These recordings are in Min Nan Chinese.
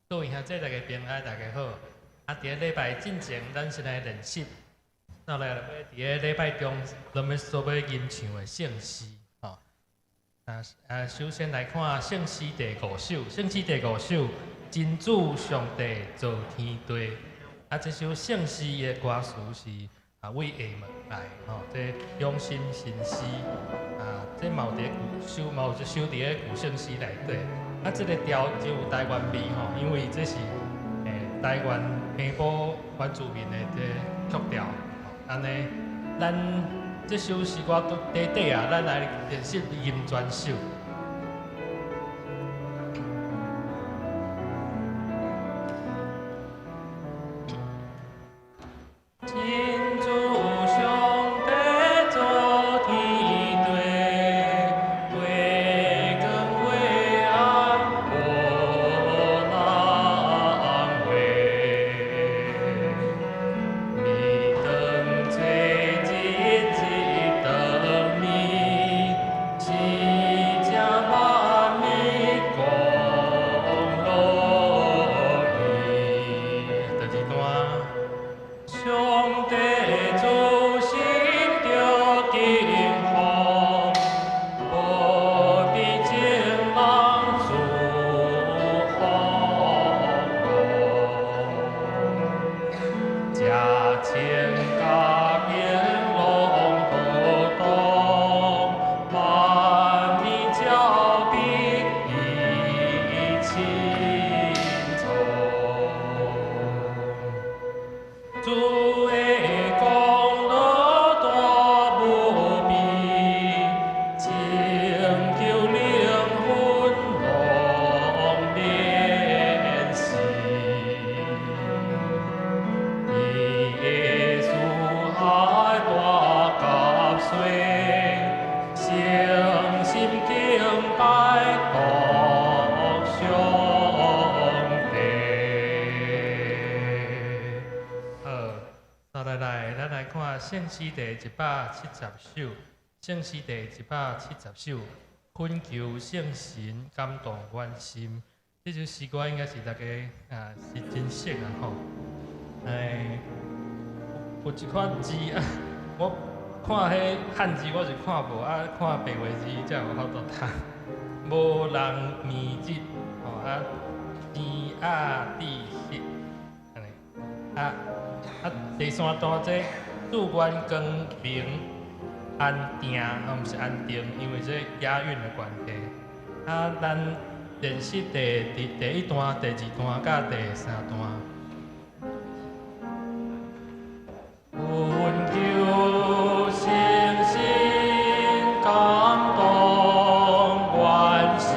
各位兄弟大家平安，大家好。啊，佇咧禮拜進前，咱先來練習。後來佇咧禮拜中，咱欲所欲吟唱的聖詩，吼。啊，首先來看聖詩第五首，聖詩第五首，真主上帝造天地。啊，這首聖詩的歌詞是啊，為廈門來，吼，這永心新詩。啊，這嘛有佇舊收，嘛有收佇咧舊聖詩內底。啊，這個調就有台灣味吼，因為這是台灣平埔原住民的這個曲調。按呢，咱這首詩歌都短短啊，咱來練習吟全首。真主上帝造天地，月光黑暗無人話。暝當初日一當暝，是正萬物降落去。第二段。上帝慈心著敬奉，無比眾人祝福我。食清甲冰攏無同，萬物照彼伊親創。主的功勞大無比，拯救靈魂攏免死。伊的慈愛大甲細，誠心敬拜獨上帝。好，再來來，咱來看聖詩第170首，聖詩第一百七十首，懇求聖神感動阮心。這首詩歌應該是大家啊是真熟啊吼。哎，有一款字啊，我看彼漢字我是看無，啊看白話字才有法度讀。無人暝日，吼啊，天亞地實，按呢。啊啊，第三段這祝願光明安定，啊毋是安定，因為這押韻的關係。啊，咱練習第一段、第二段佮第三段。懇求聖神感動阮心，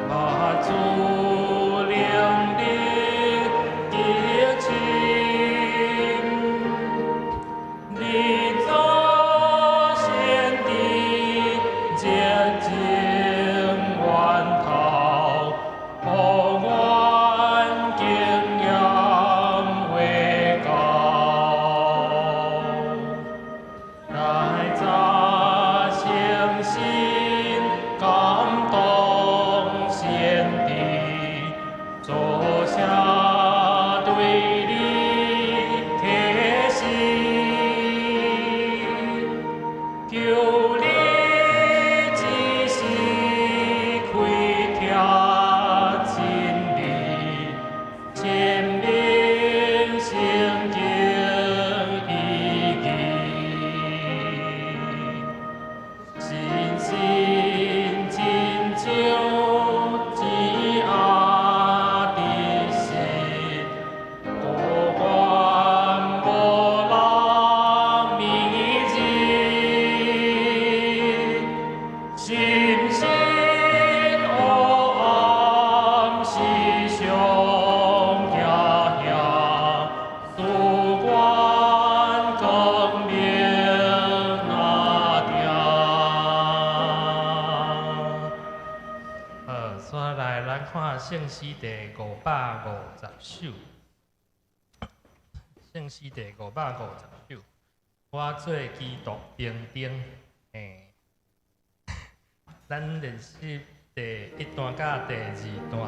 把主靈力激情，日早先知潔淨源頭，予阮經驗話教。來早聖神感動先知，做聲對你啟示，求你指示開拓真理，證明聖經意義。信心親像天亞的實，孤願無人暝日，心心黑暗是上驚嚇，賜阮光明那定。好，煞來咱看聖詩第550首。聖詩第五百五十首，我做基督兵丁。嘿，咱練習第一段佮第二段。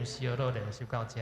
牧師學練習到遮。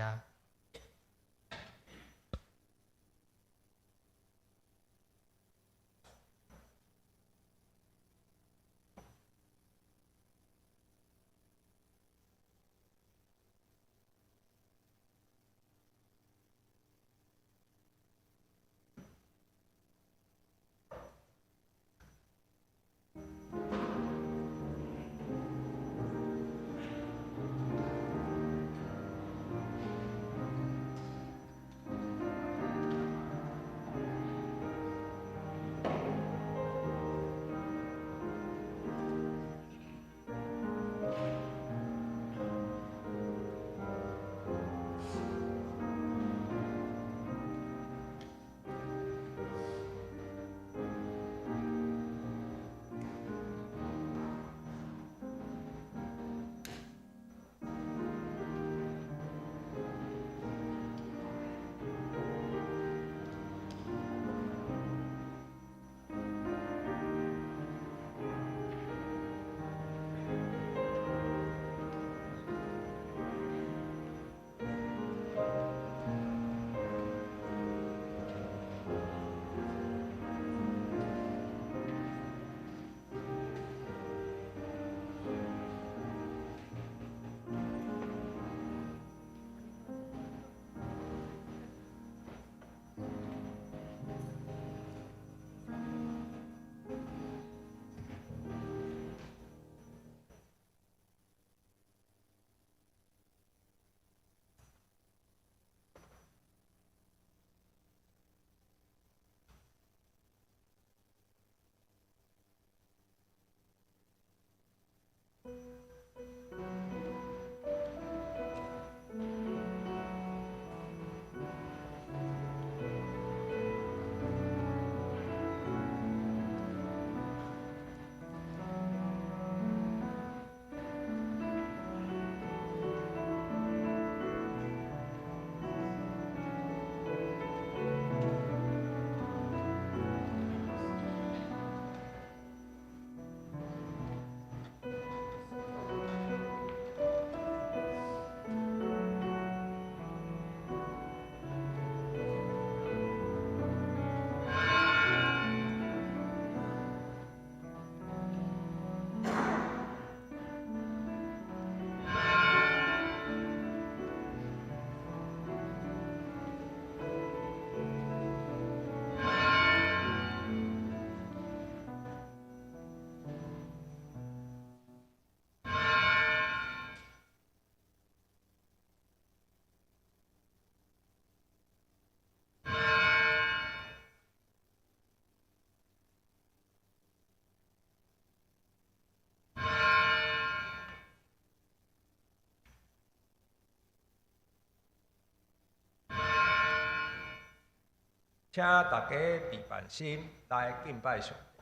請大家備辦心來敬拜上帝。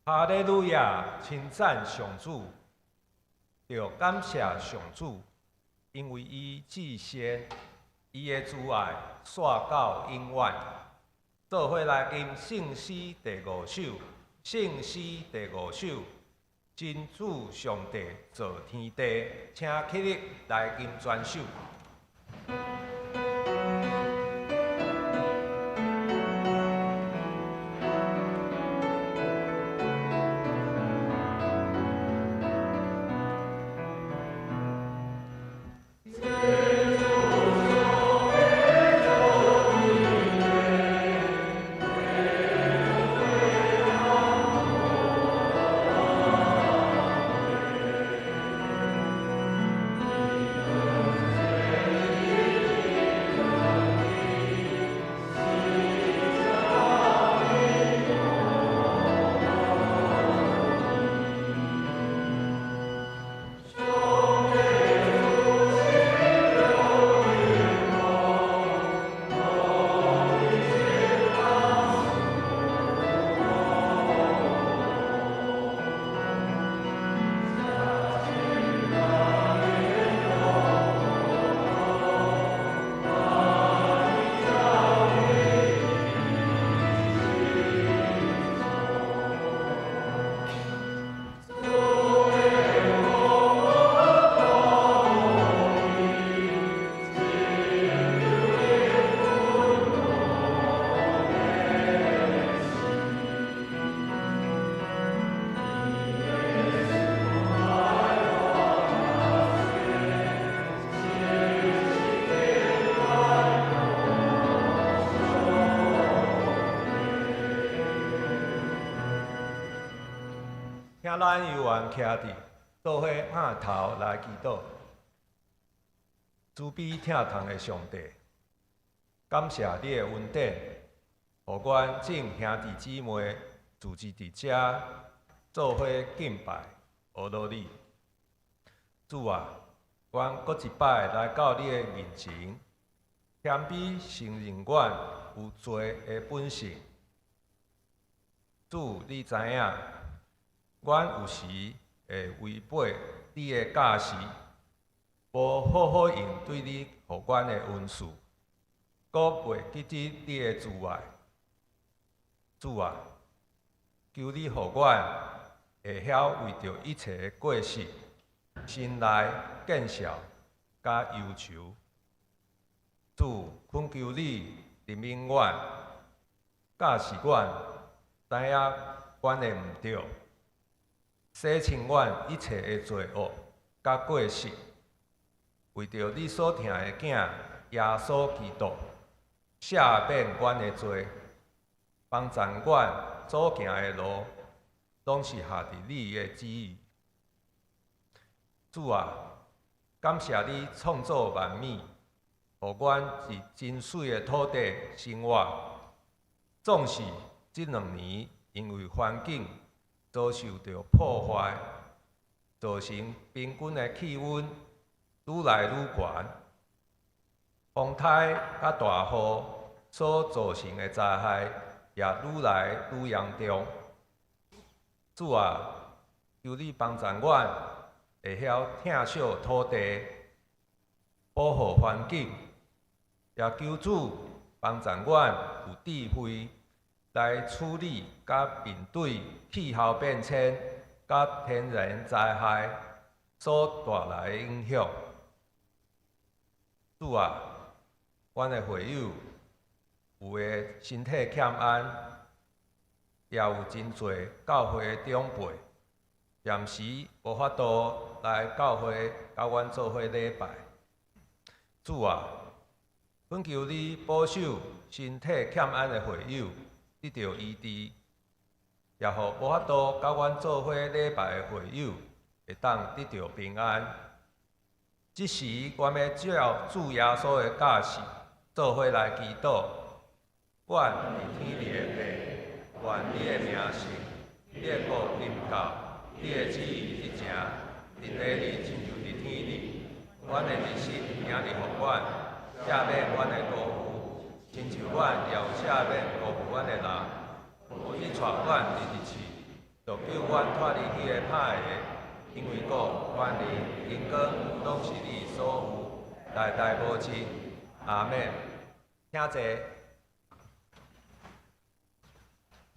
哈利路亞！稱讚上主，著感謝上主，因為伊至善，伊的慈愛紲到永遠。做伙來吟聖詩第五首，聖詩第五首，真主上帝造天地，請起立來吟全首。請咱猶原徛佇，做伙仰頭來祈禱。慈悲疼痛的上帝，感謝你的恩典，予阮眾兄弟姊妹聚集佇遮，做伙敬拜阿羅你。主啊，阮閣一擺來到你的面前，謙卑承認阮有罪的本性。主，你知影，阮有時會違背你的教示，無好好應對你予阮的恩賜，閣袂記得你的慈愛。主啊，求你予阮會曉為著一切的過失，心內見笑佮憂愁。主，懇求你憐憫阮，教示阮，知影阮的毋對，洗清阮一切的罪惡佮過失，為著你所疼的囝耶穌基督，赦免阮的罪，幫助阮所行的路，攏是合佇你的旨意。主啊，感謝你創造萬物，予阮佇真媠的土地生活。縱使這兩年因為環境遭受著破壞，造成平均的氣溫愈來愈懸，風颱佮大雨所造成的災害也愈來愈嚴重。主啊，求你幫助阮會曉疼惜土地，保護環境，也求主幫助阮有智慧來處理佮面對氣候變遷佮天然災害所帶來的影響。主啊，阮的會友有的身體欠安，也有真濟教會的長輩，暫時無法度來教會佮阮做伙禮拜。主啊，懇求你保守身體欠安的會友得著醫治，也予無法度佮阮做伙禮拜的會友會當得著平安。這時，阮欲照主耶穌的教示，做伙來祈禱。阮佇天裡的父，願你的名聖，你的國臨到，你的旨意執行，佇地裡親像佇天裡。阮的日食今日予阮，赦免阮的辜負，親像阮也有赦免辜負阮的人。毋通帶阮入去試，就阮脫離彼个歹的，因為國、權能、榮光，攏是你所有，代代無盡。阿們。請坐。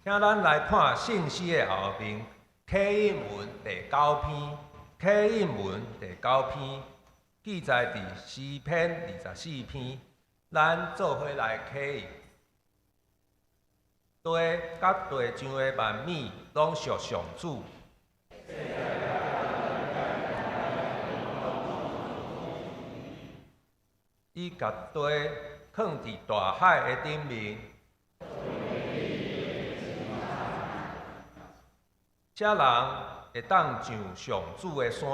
請咱來看聖詩的後面，啟應文第九篇，啟應文第九篇記載佇詩篇24篇，咱做伙來啟應。地佮地上的萬物攏屬上主。伊共地囥佇大海的頂面。啥人會當上上主的山？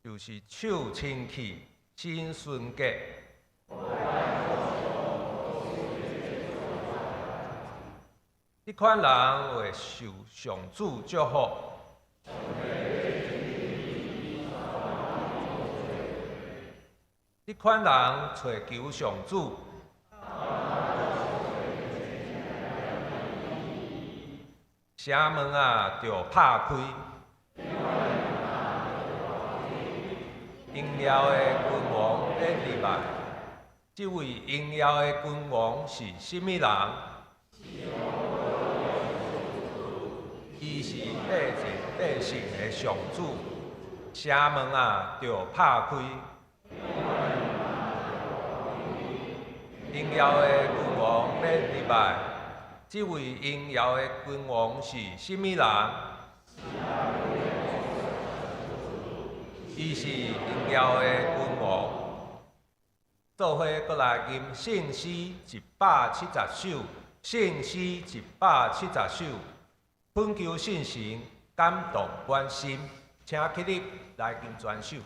就是手清氣、心純潔。這款人會受上主祝福。這款人揣求上主，城門仔著拍開。榮耀的君王欲入來，這位榮耀的君王是啥物人？伊是百戰百勝的上主，城門仔著拍開。榮耀的君王欲入來，這位榮耀的君王是啥物人？伊是榮耀的君王。做伙閣來吟聖詩170首，聖詩170首，懇求聖神感動阮心，請起立來吟全首。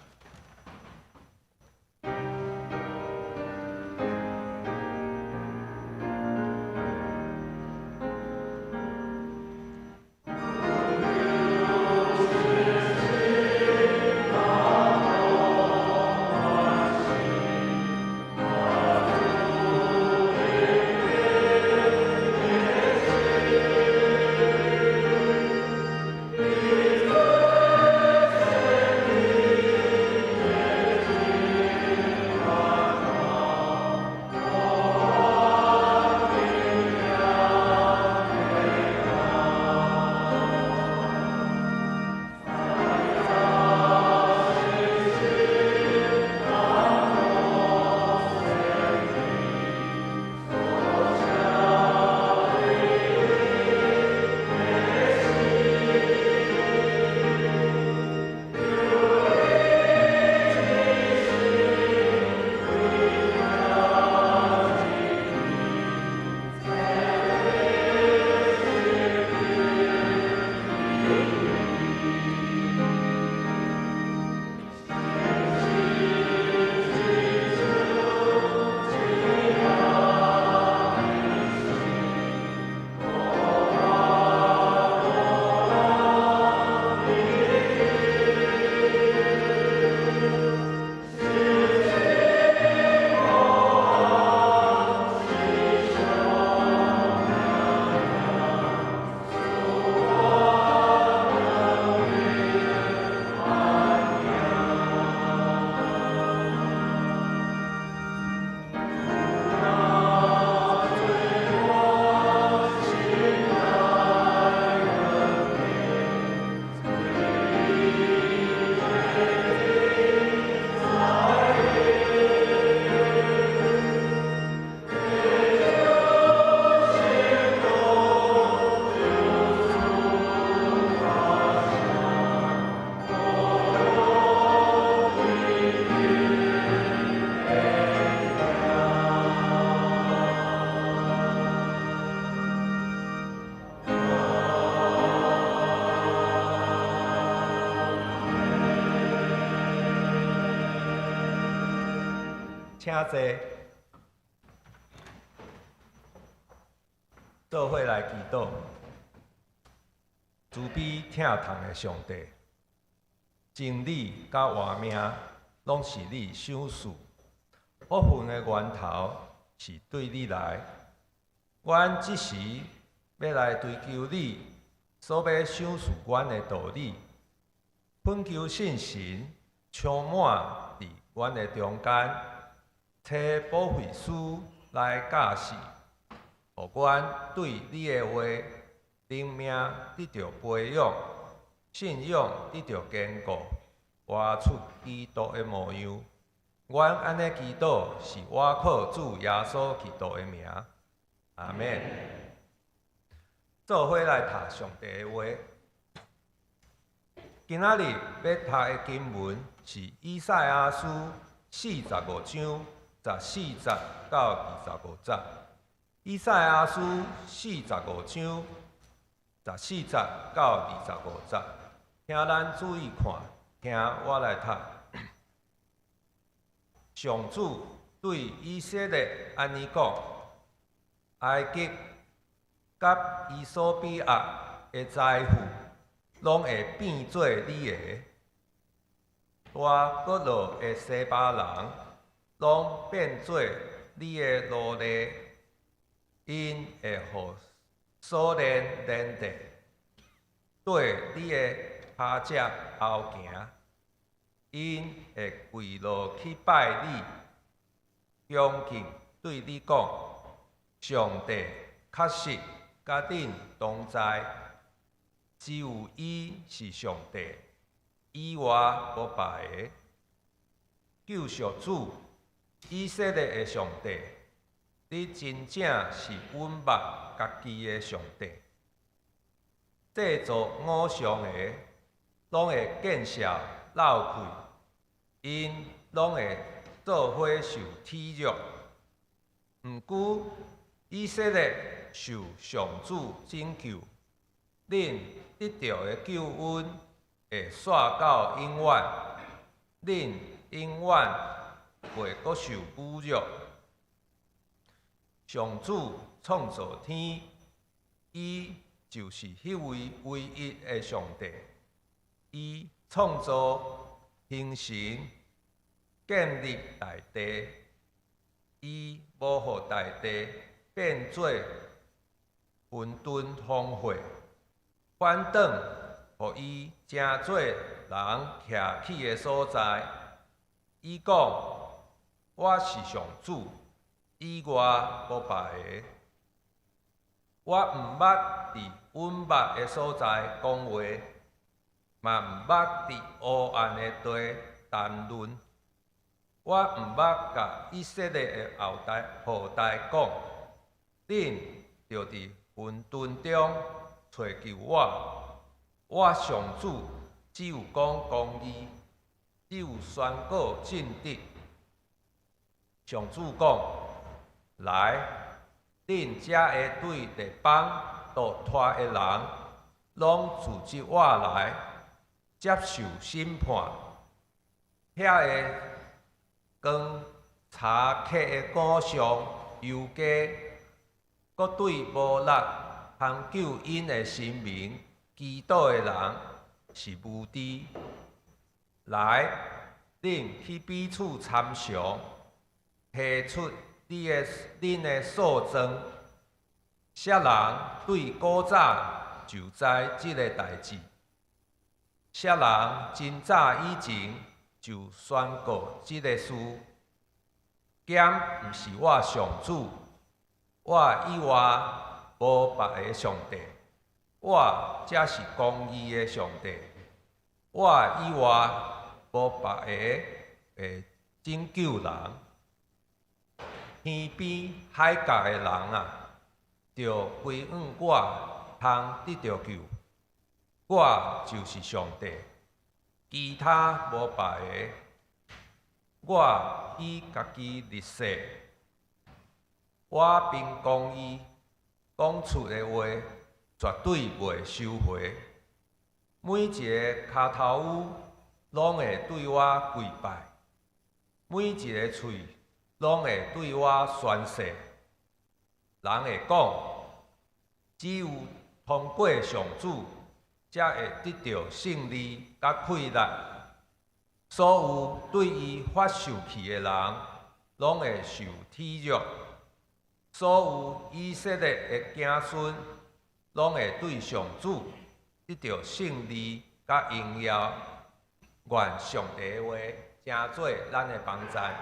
請坐，做伙來祈禱。慈悲疼痛的上帝，真理佮活命攏是你賞賜，福分的源頭是對你來。阮這時欲來追求你所欲賞賜阮的道理，懇求聖神充滿佇阮的中間，差保惠師來教示，予阮對你的話靈命得著培養，信仰得著堅固，活出基督的模樣。阮按呢祈禱，是倚靠主耶穌基督的名。阿們。做伙來讀上帝的話。今仔日欲讀的經文是以賽亞書45章14節到25節。以賽亞書45章14節到25節，請咱注意看，聽我來讀。上主對以色列按呢講：埃及佮衣索比亞的財富，攏會變做你的；大閣落的西巴人，攏變做你的奴隸，𪜶會予鎖鏈連著，綴你的跤跡後行，𪜶會跪落去拜你，恭敬對你講：上帝確實佮恁同在，只有伊是上帝，以外無別个。救贖主，以色列的上帝，你真正是阮目家己的上帝。製造偶像的，攏會見笑落氣，𪜶攏會做伙受恥辱。毋過以色列受上主拯救，恁得著的救恩會紲到永遠，恁永遠袂閣受侮辱。上主創造天，伊就是彼位唯一的上帝。伊創造星辰，建立大地。伊無予大地變做混沌荒廢，反轉予伊成做人徛起的所在。伊講：我是上主，以外無別个。我毋捌佇隱密的所在講話，嘛毋捌佇黑暗的地談論。我毋捌共以色列的後代講：恁著佇混沌中揣求我。我上主只有講公義，只有宣告正直。上主講：來，恁遮个對列邦獨拖的人，攏聚集我來接受審判。遐个扛柴客的偶像猶家，閣對摩洛通救𪜶的神明祈禱的人是無知。來，恁去彼此參詳，提出恁的訴狀。啥人對古早就知這个代誌？啥人真早以前就宣告這个事？敢毋是我上主？我以外無別个上帝，我才是公義的上帝。我以外無別个會拯救人。天邊海角的人啊，著歸向我，通得著救。我就是上帝，其他無別个。我以家己立誓，我憑公義講出的話，絕對袂收回。每一个跤頭趺攏會對我跪拜，每一个喙攏會對我宣誓。人會講，只有通過上主，才會得著勝利佮快樂。所有對伊發受氣的人，攏會受恥辱。所有以色列的子孫，攏會對上主得著勝利佮榮耀。願上帝的話成做咱的幫贊。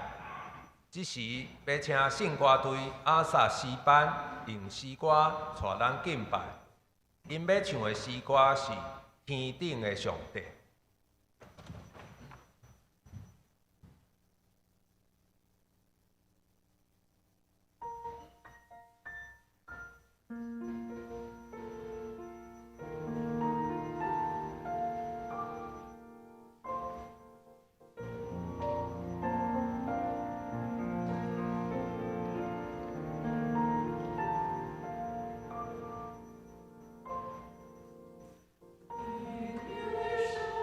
這時欲請聖歌隊亞薩詩班用詩歌帶咱敬拜。𪜶欲唱的詩歌是《天頂的上帝》。天頂的上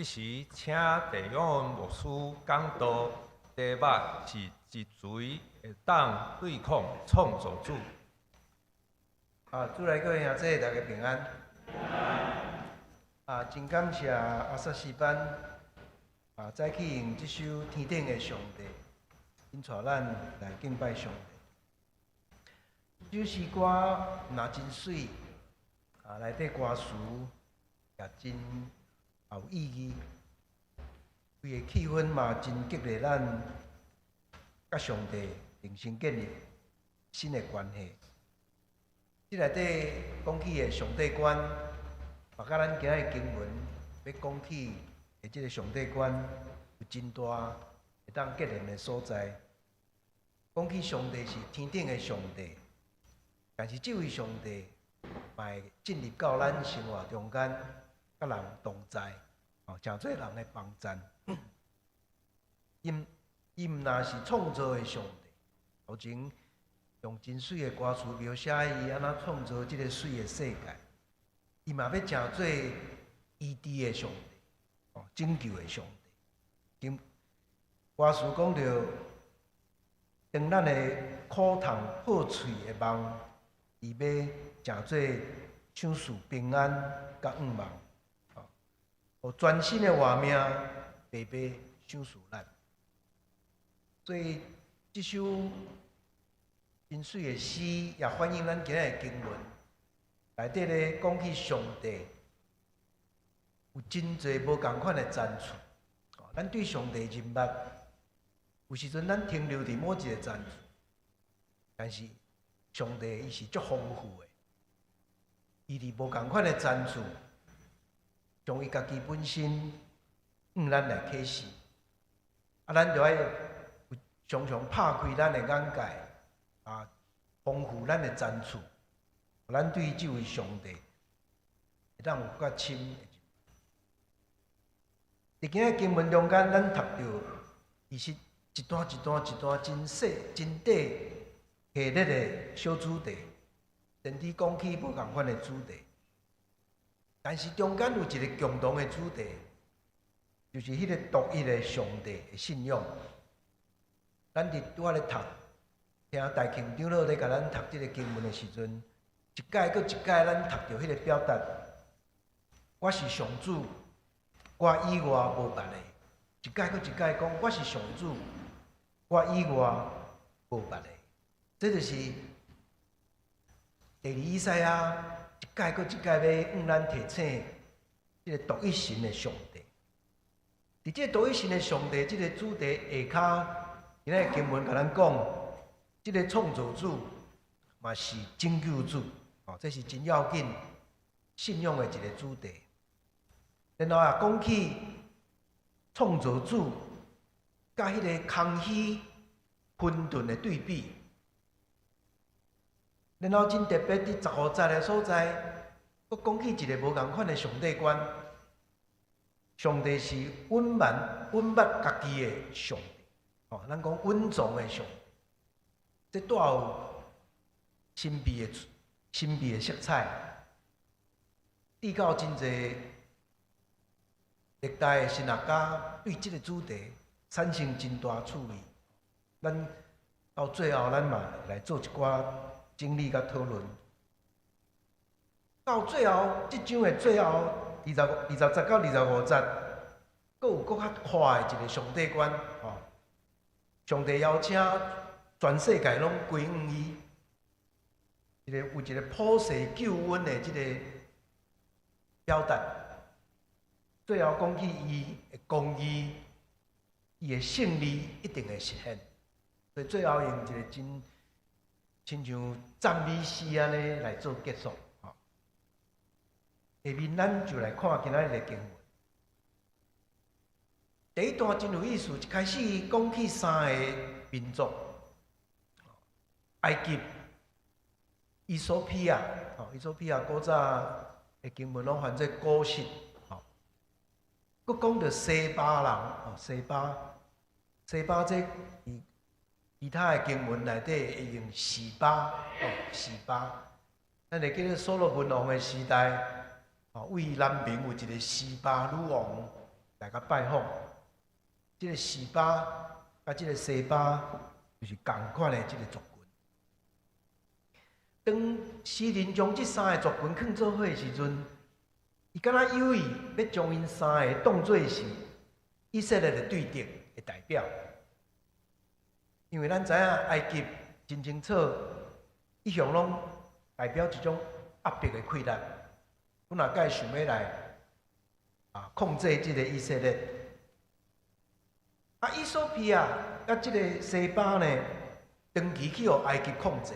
彼時請地仰牧師講道，題目是一錘會當對抗創造主。啊，主內各位兄弟，大家平安。啊，真感謝阿薩詩班啊，早起用這首《天頂的上帝》，引帶咱來敬拜上帝。這首詩歌若真媠，啊，內底歌詞也真有意義，規個氣氛嘛真激勵咱，佮上帝重新建立新的關係。這內底講起的上帝觀，嘛佮咱今日經文欲講起的這个上帝觀有真大會當結連的所在。講起上帝是天頂的上帝，但是這位上帝嘛會進入到咱生活中間，佮人同在，哦，成做人的幫贊。伊毋但是創造的上帝，頭前用真媠的歌詞描寫伊按怎創造這个媠的世界，伊嘛欲成做醫治的上帝，哦，拯救的上帝。經歌詞講著，當咱的苦痛破碎的夢，伊欲成做賞賜平安佮向望，哦，全新的活命白白賞賜咱。所以這首真媠的詩，也反映咱今日的經文內底咧講起上帝有真濟無仝款的層次。咱對上帝認捌，有時陣咱停留佇某一个層次，但是上帝伊是足豐富的，伊佇無仝款的層次，將伊家己本身向咱來啟示，啊，咱就愛常常拍開咱的眼界，啊，豐富咱的層次，咱對這位上帝會當有較深的認識。佇今日經文中間，咱讀著其實一段一段一段真細真短系列的小主題，甚至講起無仝款的主題，但是中間有一个共同的主題，就是彼个獨一的上帝的信仰。咱佇拄仔咧讀，聽大慶長老咧共咱讀這个經文的時陣，一擺閣一擺，咱讀著彼个表達，我是上主，我以外無別个。一擺閣一擺講，我是上主，我以外無別个。這就是第二以賽亞一擺閣一擺欲向咱提醒，這个獨一神的上帝。佇這个獨一神的上帝這个主題下跤，今日經文共咱講，這个創造主嘛是拯救主，哦，這是真要緊信仰的一个主題。然後啊，講起創造主佮彼个空虛混沌的對比，然後真特別佇15節的所在，閣講起一个無仝款的上帝觀。上帝是隱瞞隱捌家己的上帝，哦，咱講隱藏的上帝，這帶有神秘的色彩。至到真濟歷代的神學家對這个主題產生真大趣味。咱到最後，咱嘛來做一寡整理佮討論。到最後，這章的最後20節到25節，閣有閣較闊的一个上帝觀，吼！上帝邀請全世界攏歸向伊，一个有一个普世救恩的這个表達。最後講起伊的公義，伊的勝利一定會實現。所以最後用一个真親像讚美詩按呢來做結束。吼，下面咱就來看今仔日的經文。第一段真有意思，一開始講起三个民族：埃及、伊索比亞。吼，伊索比亞古早的經文攏翻做古實。吼，閣講著西巴人，吼，西巴，西巴這佇其他的經文內底會用示巴，吼，示巴。咱會記得所羅門王的時代，吼，對南邊有一个示巴女王。來共拜訪。這个示巴佮這个西巴就是仝款的這个族群。當詩人將這三个族群囥做伙的時陣，伊敢若有意欲將𪜶三个當做是以色列的對敵的代表。因為咱知影埃及真清楚，一向攏代表一種壓迫的氣力，本來該想欲來控制這个以色列。啊，以索比亞佮這个西巴呢，長期去予埃及控制，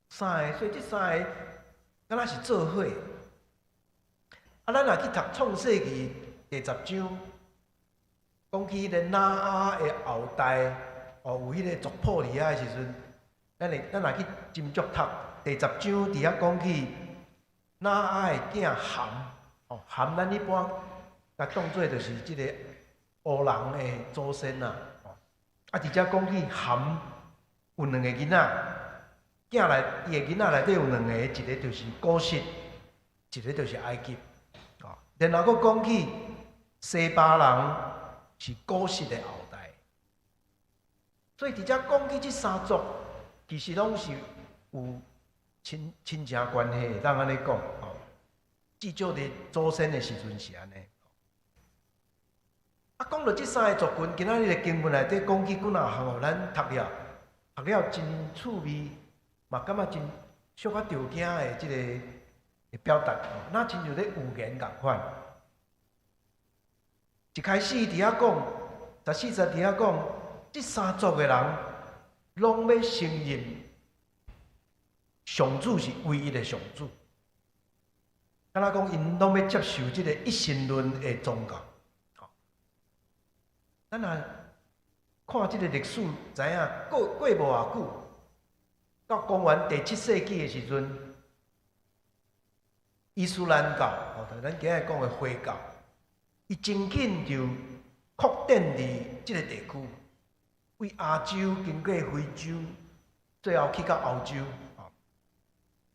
三个，所以這三个敢若是做伙。啊，咱若去讀創世記第10章，講起彼个挪亞的後代，哦，有彼个族譜佇遐的時陣，咱若去斟酌讀第十章佇遐講起挪亞的囝含，哦，含咱一般共當做就是這个烏人的祖先啦，哦，啊，佇遮講起含有兩个囡仔，囝內伊的囡仔內底有兩個，一个就是古實，一个就是埃及，哦，然後閣講起西巴人是古實的後代，所以佇遮講起這三族，其實攏是有親親情關係，當按呢講，哦，至少佇祖先的時陣是按呢。啊，講著這三个族群，今仔日的經文內底講起幾若項，予咱讀了，讀了真趣味，嘛感覺真小可著驚的這个表達，若親像咧預言仝款。一開始佇遐講，14節佇遐講，這三族的人攏欲承認上主是唯一的上主，敢若講𪜶攏欲接受這个一神論的宗教。咱若看這个歷史，知影過過無偌久，到公元第七世紀的時陣，伊斯蘭教，哦，就咱今日講的回教，伊真緊就擴展佇這个地區，為亞洲經過非洲，最後去到歐洲。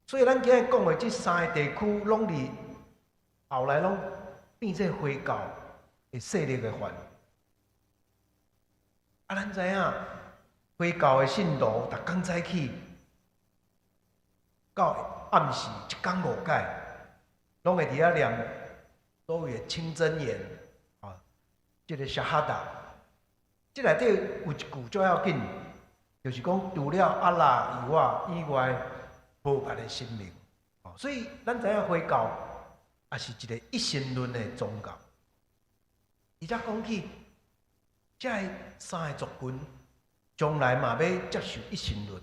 所以咱今日講的這三个地區，攏佇後來攏變做回教的勢力的範圍。啊，咱知影回教的信徒，逐工早起到暗時一工五擺，攏會佇遐念所謂的清真言，啊，這个シャハ達。這內底有一句最要緊，就是講除了阿拉以外，無別的神明。所以咱知影回教也是一个一神論的宗教。而且講起，這个三个族群將來嘛欲接受一神論。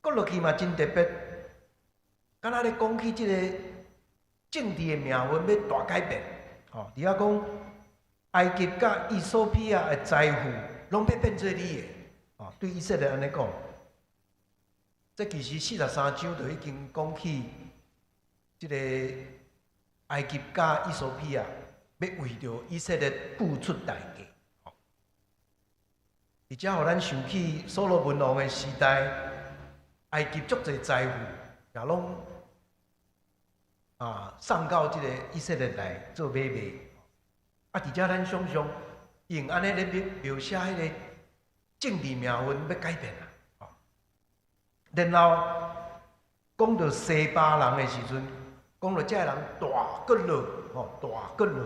閣落去嘛真特別，敢若咧講起這个政治的命運欲大改變，吼，佇遐講埃及佮以索比亞的財富攏欲變做你的，吼，對以色列按呢講，這其實43章就已經講起，這个埃及佮以索比亞欲為著以色列付出代價，吼，而且予咱想起所羅門王的時代，埃及足濟財富也攏送到這个以色列來做買賣。啊，佇遮咱想像，用按呢咧描寫彼个政治命運欲改變啊。然後講著西巴人的時陣，講著這个人大骨力，吼，大骨力。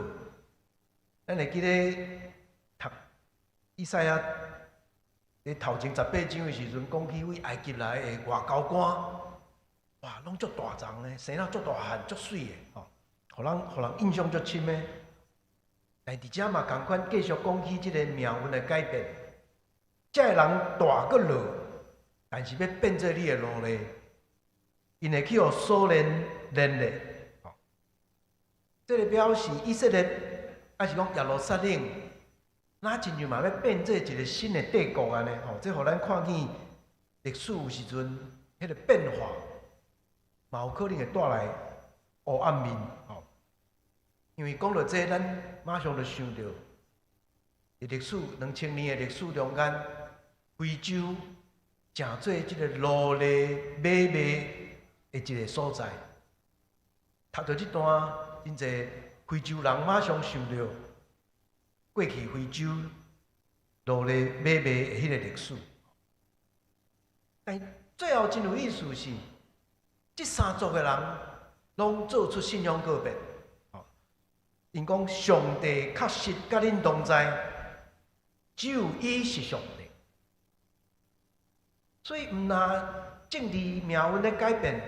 咱會記得讀以賽亞佇頭前18章的時陣，講起為埃及來的外交官，哇，攏足大欉的，生了足大漢、足媠的，吼，予人印象足深的。但佇遮嘛仝款繼續講起這个命運的改變，這个人大骨力，但是欲變做你的奴隸，𪜶會去予鎖鏈連咧。吼，這个表示以色列，抑是講耶路撒冷，若親像嘛欲變做一个新的帝國按呢？吼，這予咱看見歷史有時陣彼个變化，嘛有可能會帶來黑暗面。吼，因為講著這，咱馬上就想著，佇歷史2000年的歷史中間，非洲成做這个奴隸買賣的一个所在。讀著這段，真濟非洲人馬上想著過去非洲奴隸買賣的彼個歷史。但最後真有意思是，這三族的人攏做出信仰告別。𪜶講上帝確實佮恁同在，只有伊是上帝。所以毋但政治命運咧改變，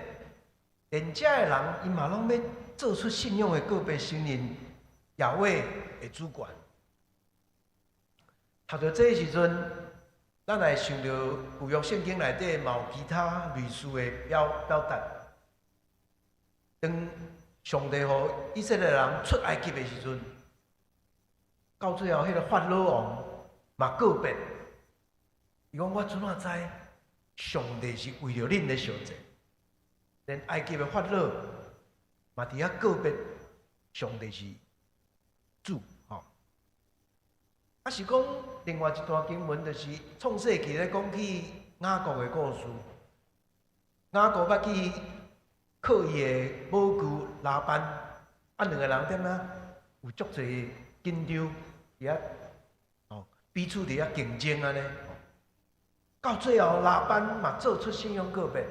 連遮的人𪜶嘛攏欲做出信仰的告別，承認耶和華的主權。讀著這个時陣，咱來想著舊約聖經內底嘛有其他類似的表達。當上帝予以色列人出埃及的時陣，到最後彼个法老王嘛告別，伊講我怎仔知上帝是為著恁咧相戰？連埃及的法老嘛佇遐告別上帝是主吼。啊是講另外一段經文，就是創世記咧講起雅各的故事。雅各欲去靠伊的母舅拉班，啊兩个人踮遐有足濟緊張，佇遐哦彼此佇遐競爭按呢。到最後拉班嘛做出信仰告別，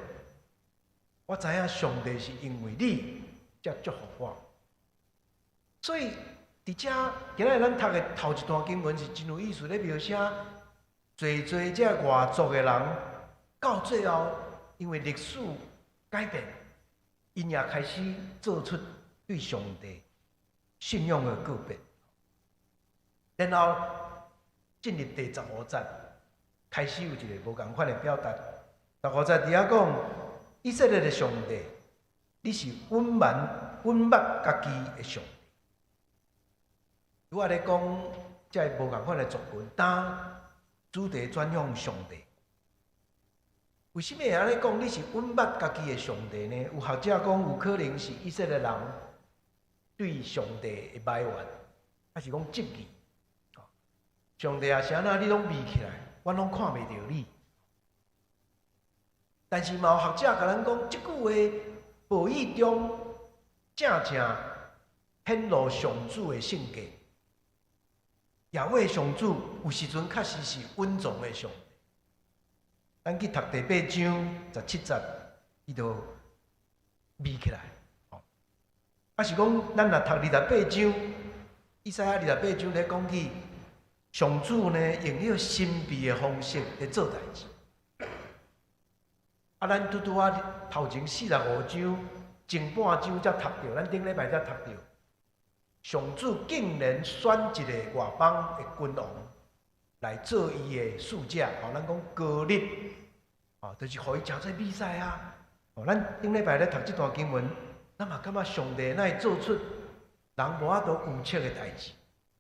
我知影上帝是因為你才祝福我。所以佇遮今仔日咱讀的頭一段經文是真有意思，咧描寫濟濟這外族的人，到最後因為歷史改變，𪜶也開始做出對上帝信仰的告別，然後進入第十五節，開始有一个無仝款的表達。十五節佇遐講，以色列的上帝，你是隱瞞隱密家己的上帝。拄仔咧講，這个無仝款的族群，當主題轉向上帝。為啥物會按呢講？你是隱密家己的上帝呢？有學者講，有可能是以色列人對上帝的埋怨，抑是講質疑。上帝啊，是按怎你攏秘起來，阮攏看袂著你。但是嘛有學者共咱講，這句話無意中正正顯露上主的性格。耶和華上主有時陣確實是隱藏的上帝。咱去讀第八章十七節，伊就秘起來。抑是講，咱若讀二十八章，以賽亞二十八章咧講起上主呢，用彼个神秘的方式咧做代誌。啊，咱拄拄仔頭前四十五章前半章才讀著，咱頂禮拜才讀著。上主竟然選一个外邦的君王來做伊的使者，吼，咱講膏立，吼，就是予伊成做彌賽亞。吼，咱頂禮拜咧讀這段經文，咱嘛感覺上帝哪會做出人無法度預測的代誌。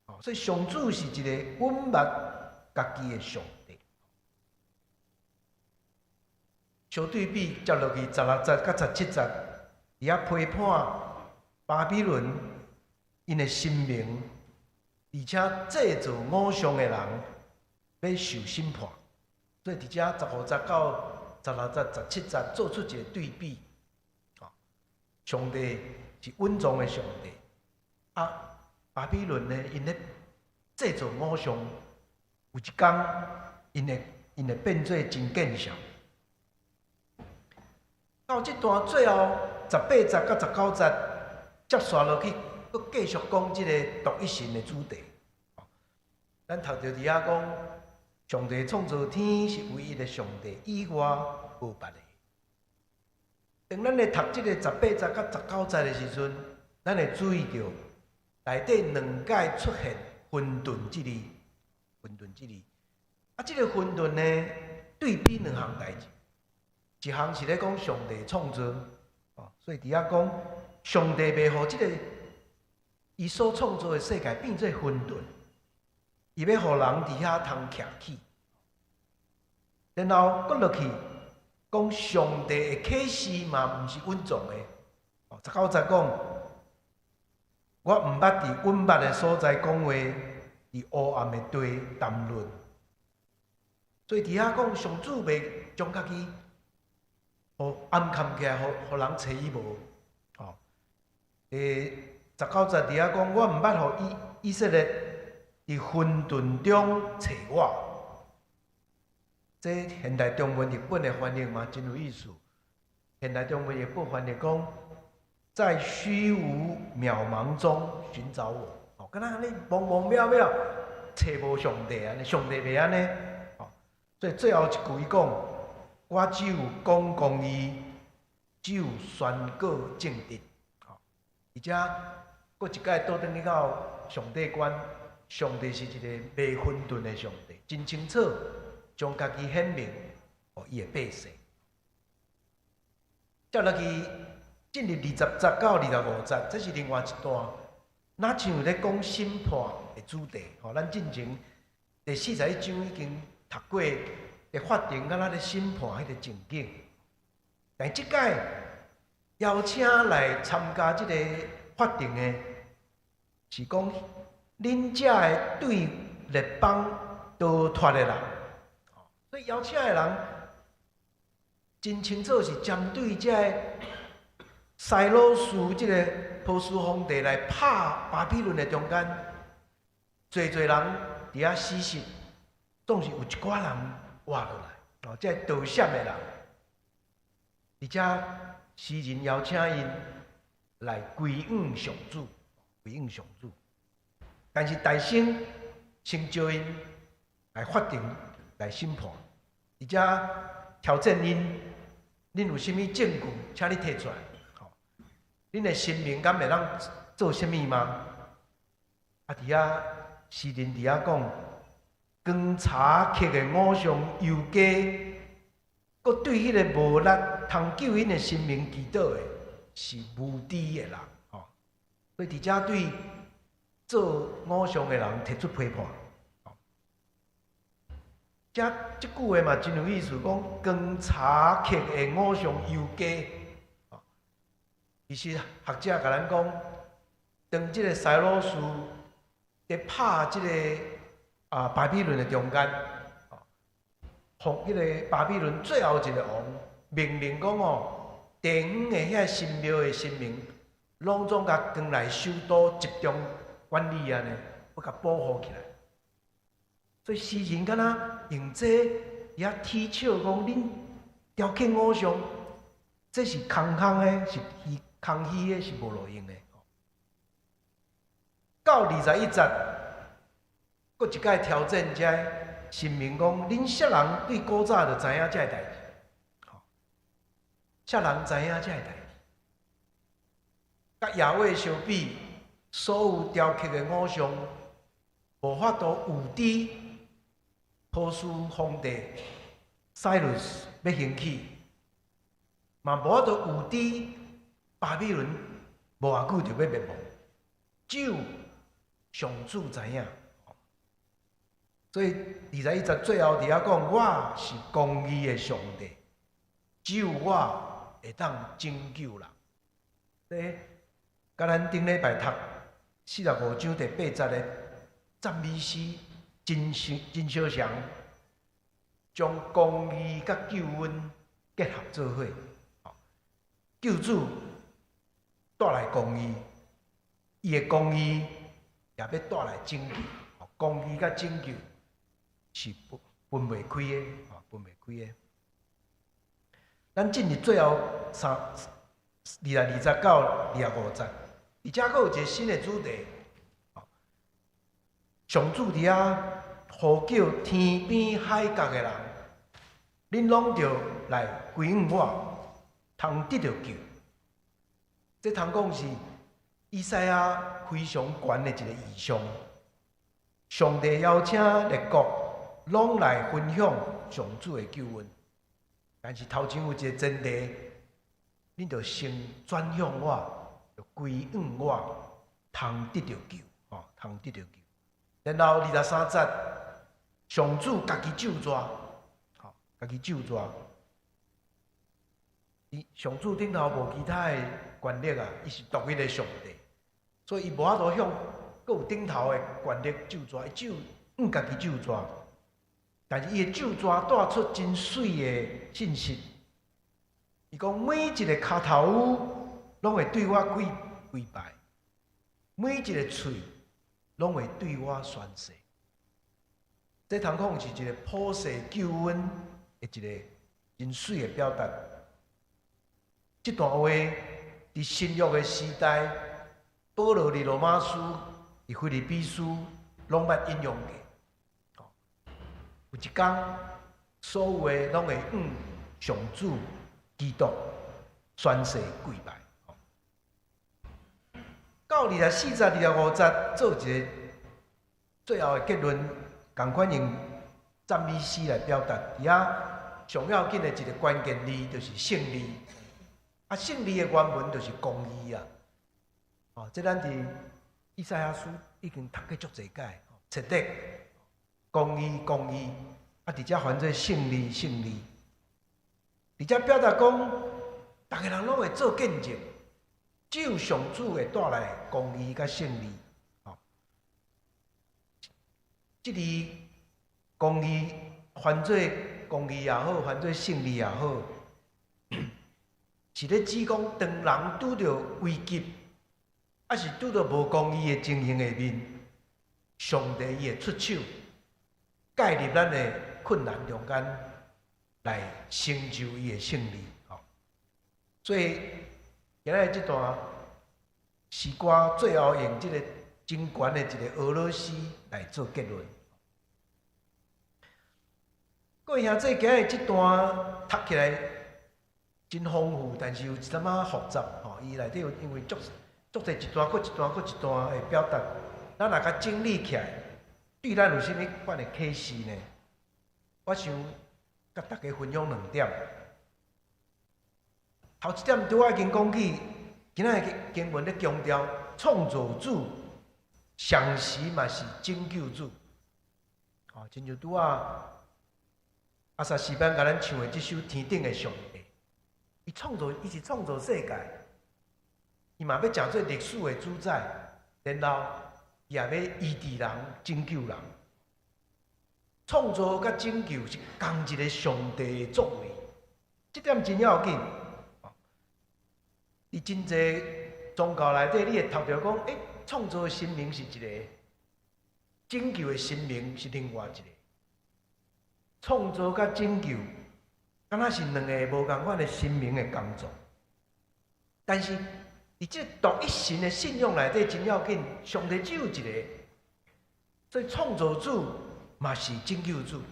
吼，所以上主是一個隱密家己的上帝。相對比接落去十六節佮十七節，佇遐批判巴比倫𪜶的神明，而且製造偶像的人欲受審判。所以佇遮十五節到十六節、十七節做出一個對比。上帝是隱藏的上帝，啊，巴比倫呢，𪜶咧製造偶像，有一工𪜶會變做真見笑。到這段最後十八節佮十九節，接續落去，閣繼續講這个獨一神的主題。咱讀著佇遐講，上帝創造天是唯一的上帝，以外無別的。當咱咧讀這个十八節佮十九節的時陣，咱會注意著內底兩擺出現混沌這字，混沌這字。啊，這个混沌呢，對比兩項代誌。一項是咧講上帝創造，哦，所以佇遐講上帝袂予這个伊所創造的世界變做混沌，伊欲予人佇遐通徛起。然後閣落去講上帝的啟示嘛，毋是隱藏的。哦，十九節講，我毋捌佇隱密的所在講話，佇黑暗的地談論。所以佇遐講上主袂將家己予暗崁起來，予人揣伊無。哦，第19節佇遐講，我毋捌予以色列佇混沌中揣我。這現代中文譯本的翻譯嘛，真有意思。現代中文譯本翻譯講，在虛無渺茫中尋找我。哦，敢若按呢茫茫渺渺，揣無上帝按呢，上帝袂按呢。哦，所以最後一句伊講，我只有講公義，只有宣告正直。哦，而且閣一擺倒轉去到上帝觀，上帝是一個袂混沌的上帝，真清楚將家己顯明，予伊的百姓。接落去進入20節到25節，這是另外一段，若像咧講審判的主題。吼，咱進前第41章已經讀過，佇法庭敢若咧審判彼個情景。但這擺邀請來參加這個法庭的，是講恁遮的對列邦逃脫的人。所以邀請的人真清楚是針對這个塞魯斯這个波斯皇帝來拍巴比倫的中間，濟濟人佇遐死死，總是有一寡人活落來。哦，這個逃險的人，而且詩人邀請𪜶來歸向上主，歸向上主。但是大先先召𪜶來法庭來審判，而且挑戰𪜶，恁有啥物證據，請你提出來。吼，恁的神明敢會當做啥物嗎？啊，佇遐詩人佇遐講，光查克的偶像猶家，閣對彼个無力通救𪜶的神明祈禱的，是無知的人。吼，所以佇遮對做偶像的人提出批判。這這句話嘛真有意思，講光查克的偶像猶家。其實學者共咱講，當這个塞魯斯佇拍這个巴比倫的中間，予彼个巴比倫最後一个王命令講哦，地方的遐神廟的神明，攏總共扛來首都集中管理按呢，欲共保護起來。所以詩人敢若用這遐提笑講，恁雕刻偶像，這是空空的，是虛空虛的，是無路用的。到21節，閣一擺挑戰這神明講，恁啥人對古早就知影這个代誌？啥人知影這个代誌？佮耶和華相比，所有雕刻的偶像，無法度預知波斯皇帝塞魯斯欲興起，嘛無法度預知巴比倫無偌久就欲滅亡，只有上主知影。所以21節最後佇遐講，我是公義的上帝，只有我會當拯救人。這佮咱頂禮拜讀45章第8節的讚美詩真相真相像，將公義佮救恩結合做伙。救主帶來公義，伊的公義也欲帶來拯救。公義佮拯救是分袂開的，分袂開的。咱進入最後22節到25節，而且閣有一个新的主題。上主佇遐呼叫天邊海角的人，恁攏著來歸向我，通得著救。這通講是以賽亞非常懸的一個異象。上帝邀請列國攏來分享上主的救恩，但是頭前有一个前提，恁著先轉向我，著歸向我，通得著救，吼，通得著救。然後23節，上主家己咒詛，吼，家己咒詛。伊上主頂頭無其他的權力啊，伊是獨一的上帝，所以伊無法度向閣有頂頭的權力咒詛，伊只有向家己咒詛。但是伊的咒詛帶出真媠的信息。伊講每一个跤頭攏會對我跪跪拜。每一个喙攏會對我宣誓。這通講是一個普世救恩的一個真媠的表達。這段話佇新約的時代，保羅佇羅馬書、佇腓立比書攏捌引用過。有一工，所有的攏會向上主基督宣誓跪拜。到24節、25節做一個最後的結論，仝款用讚美詩來表達。佇遐上要緊的一個關鍵字就是勝利。啊，勝利的原文就是公義啊。哦，這咱佇以賽亞書已經讀過足濟擺，צדק 公義，公義，啊，佇遮翻做勝利，勝利。佇遮表達講，逐个人攏會做見證，只有上主會帶來公義佮勝利。哦，這字公義翻做公義也好，翻做勝利也好，是咧指講，當人拄著危急，抑是拄著無公義的情形下面，上帝伊會出手，介入咱的困難中間，來成就伊的勝利。吼，所以今仔日這段詩歌最後用這個真懸的一個俄羅斯來做結論。各位兄弟，今日這段讀起來真豐富，但是有一點仔複雜吼。伊內底有因為足足濟一段，閣一段，閣一段的表達，咱若共整理起來，對咱有啥物款的啟示呢？我想佮大家分享兩點。頭一點，拄仔已經講起，今仔日經文咧強調創造主，同時嘛是拯救主。哦，親像拄仔阿薩詩班共咱唱的這首《天頂的上帝》，伊創造，伊是創造世界，伊嘛欲成做歷史的主宰，然後伊也欲醫治人、拯救人。創造佮拯救是仝一個上帝的作為，這點真要緊。佇真濟宗教內底，你會讀著講，欸，創造的神明是一個，拯救的神明是另外一個。創造佮拯救，敢若是兩个無仝款的神明的工作。但是，佇這獨一神的信仰內底，真要緊，上帝只有一个，所以創造主嘛是拯救主。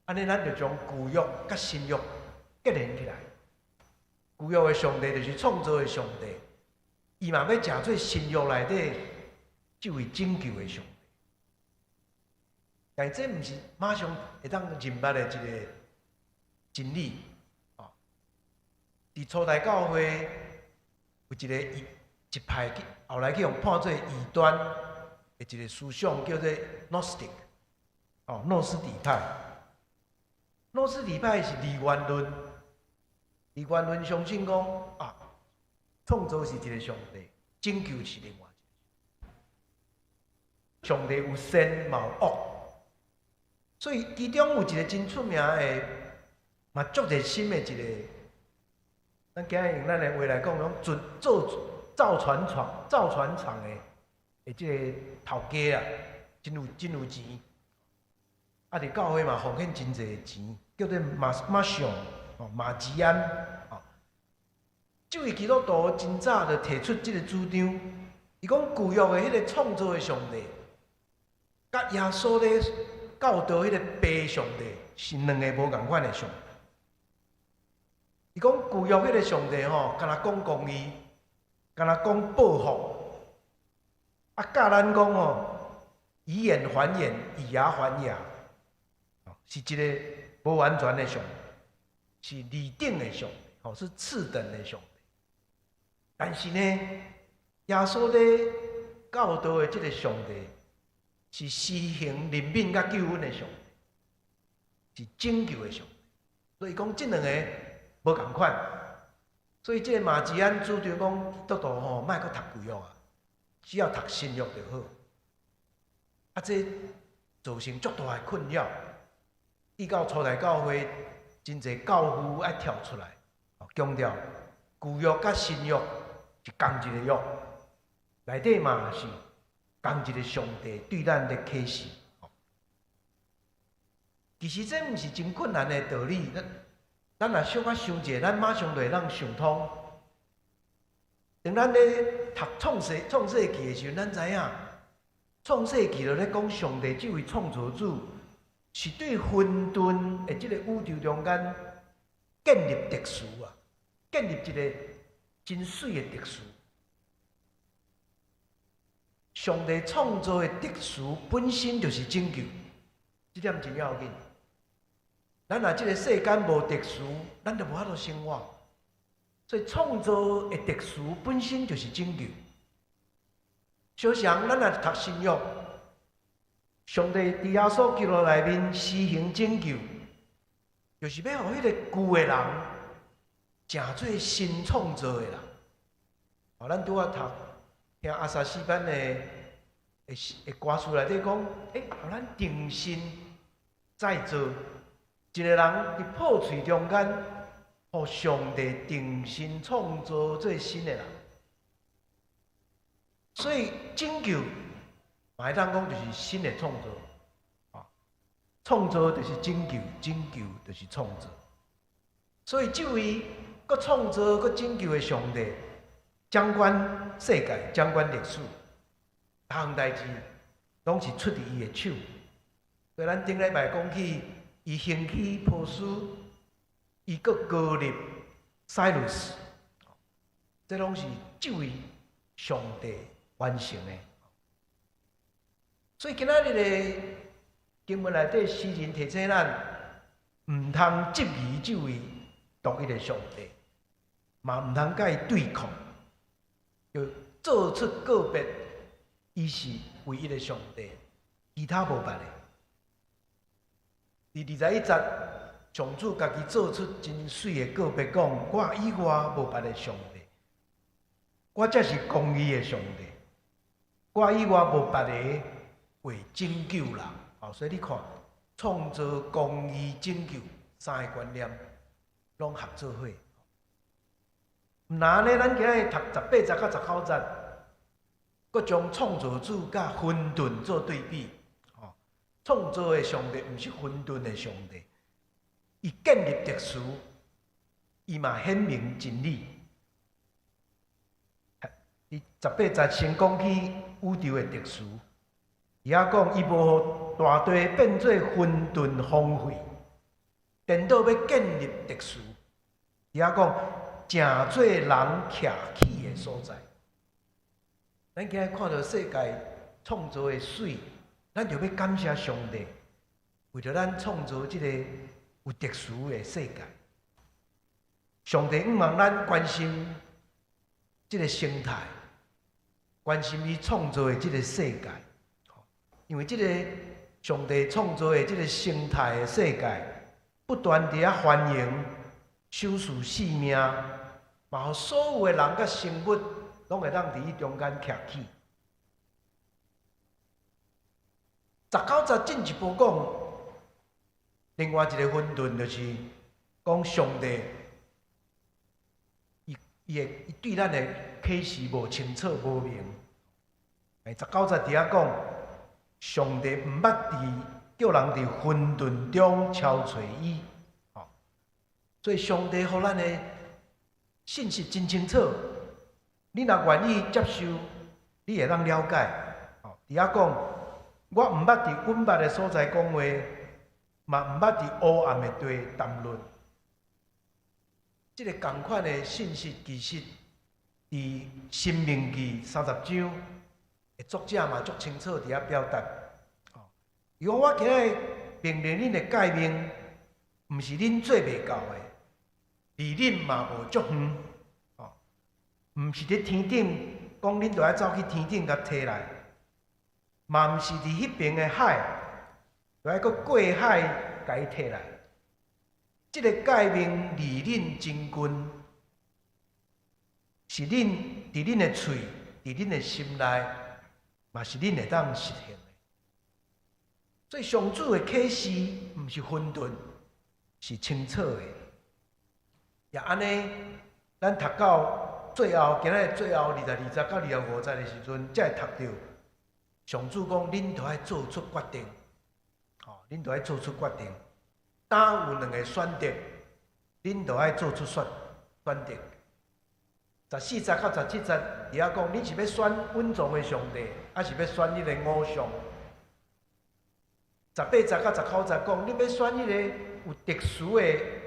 按呢，咱就將舊約佮新約結連起來。舊約的上帝就是創造的上帝，伊嘛欲成做新約內底這位拯救的上帝。但這毋是馬上會當認捌的一個真理。哦，佇初代教會有一個異一派去，後來去予判做異端的一個思想，叫做 Gnostic，哦，諾斯底派。諾斯底派是二元論。二元論相信講啊，創造是一個上帝，拯救是另外一個。上帝有善嘛有惡，所以其中有一個真出名的，嘛足熱心的一個，咱今日用咱的話來講，講做做造船廠、造船廠的這个頭家啊，真有錢，啊，佇教會嘛奉獻真濟錢，叫做馬馬尚哦，馬吉安哦。這位基督徒真早就提出這个主張，伊講舊約的彼个創造的上帝，佮耶穌咧教導彼个父上帝是兩个無仝款的上帝。伊講舊約彼个上帝吼，敢若講公義，敢若講報復，啊教咱講吼，以眼還眼，以牙還牙，是一个無完全的上帝，是二等的上帝，吼，是次等的上帝。但是呢，耶穌咧教導的這个上帝，是施行憐憫佮救恩的上帝，是拯救的上帝。所以講這兩个無仝款，所以這个馬吉安主張講，基督徒吼莫閣讀舊約啊，只要讀新約就好。啊，這造成足大的困擾。直到初代教會，真濟教父愛跳出來，強調舊約佮新約是仝一个約。內底嘛是仝一个上帝對咱的啟示。其實這毋是真困難的道理，咱若小可想者，咱馬上就會當想通。當咱咧讀創世記的時陣，咱知影創世記就咧講上帝這位創造主是對混沌的這个宇宙中間建立秩序啊，建立一个真媠的秩序。上帝創造的秩序本身就是拯救，這點真要緊。咱若這个世間無秩序，咱就無法度生活。所以創造的秩序本身就是拯救。小想咱若讀新約，上帝佇耶穌基督內面施行拯救，就是欲予彼个舊的人，成做新創造的人。哦，咱拄仔讀聽阿薩詩班的歌詞內底講，欸，予咱重新再造一个人佇破碎中間，予上帝重新創造做新的人。所以拯救，嘛會當講就是新的創造，啊，創造就是拯救，拯救就是創造。所以這位閣創造閣拯救的上帝，掌管世界，掌管歷史，逐項代誌攏是出佇伊的手。所以咱頂禮拜講起，伊興起波斯，伊閣膏立賽魯斯，這攏是這位上帝完成的。所以今仔日的經文內底，詩人提醒咱，毋通質疑這位獨一的上帝，嘛毋通佮伊對抗，就做出告別，伊是唯一的上帝，其他無別的。佇21節，上主家己做出真媠的告別，講我以外無別的上帝，我才是公義的上帝，我以外無別的會拯救人。哦，所以你看，創造、公義、拯救三个觀念攏合做伙。毋若按呢，咱今日讀18節到19節，閣將創造主佮混沌做對比。哦，創造的上帝毋是混沌的上帝，伊建立秩序，伊嘛顯明真理。佇18節先講起宇宙的秩序，伊遐講伊無予大地變做混沌荒廢，顛倒欲建立秩序。伊遐講，成做人徛起的所在。咱今日看著世界創造的媠，咱就欲感謝上帝，為著咱創造這个有秩序的世界。上帝向望咱關心這个生態，關心伊創造的這个世界，因為這个上帝創造的這个生態的世界，不斷佇遐繁榮、守護生命，嘛予所有的人佮生物，攏會當佇伊中間徛起。19節進一步講，另外一个混沌就是講上帝，伊對咱的啟示無清楚無明。19節佇遐講，上帝毋捌佇叫人佇混沌中敲揣伊，所以上帝予咱的信息真清楚。你若願意接受，你會當了解。佇遐講，我毋捌佇隱密的所在講話，嘛毋捌佇黑暗的地談論。這个仝款的信息，其實佇《申命記》30章，作者嘛足清楚佇遐表達。伊講我今日命令恁的誡命，毋是恁做袂到的，離恁嘛無足遠。毋是佇天頂，講恁著愛走去天頂共提來，嘛毋是佇彼邊的海，著愛閣過海共伊提來。這个誡命離恁真近，是恁佇恁的喙，佇恁的心內，嘛是恁會當實行的。所以上主的啟示毋是混沌，是清楚的。也按呢，咱讀到最後今仔日最後22節到25節的時陣，才會讀著上主講，恁著愛做出決定，吼，恁著愛做出決定。當有兩個選擇，恁著愛做出選擇。14節到17節，佇遐講，恁是欲選隱藏的上帝，抑是欲選彼个偶像？18節到19節講，恁欲選彼個有特殊的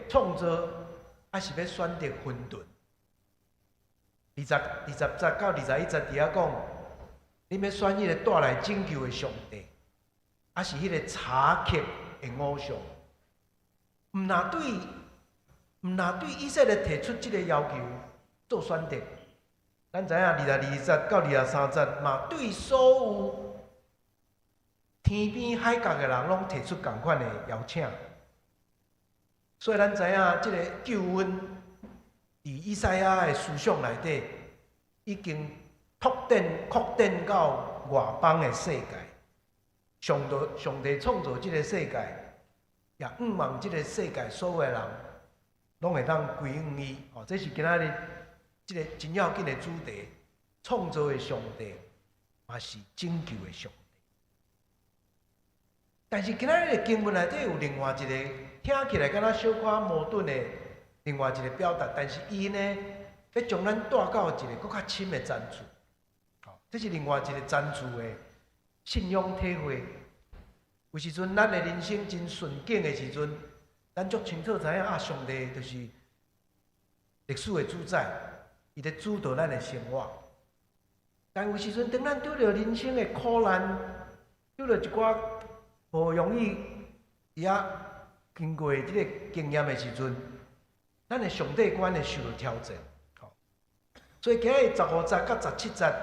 創造，抑是欲選擇混沌？20節到21節佇遐講，恁欲選彼個帶來拯救的上帝，抑是彼个查克的偶像？毋若對以色列提出這个要求做選擇，咱知影22節到23節嘛，對所有天邊海角的人攏提出仝款的邀請。所以咱知影這个救恩佇以賽亞的思想內底，已經拓展擴展到外邦的世界。上帝創造這个世界，也向望這个世界所有的人，攏會當歸向伊。哦，這是今仔日這个真要緊的主題：創造的上帝，嘛是拯救的上帝。但是今仔日的經文內底有另外一個聽起來敢若小可矛盾的另外一個表達，但是伊呢，欲將咱帶到一个閣較深的層次。吼，這是另外一個層次的信仰體會。有時陣咱的人生真順境的時陣，咱足清楚知影啊，上帝就是歷史的主宰，伊咧主導咱的生活。但有時陣，當咱拄著人生的苦難，拄著一寡無容易佇遐經過這个經驗的時陣，咱的上帝觀會受著挑戰。所以今日15節到17節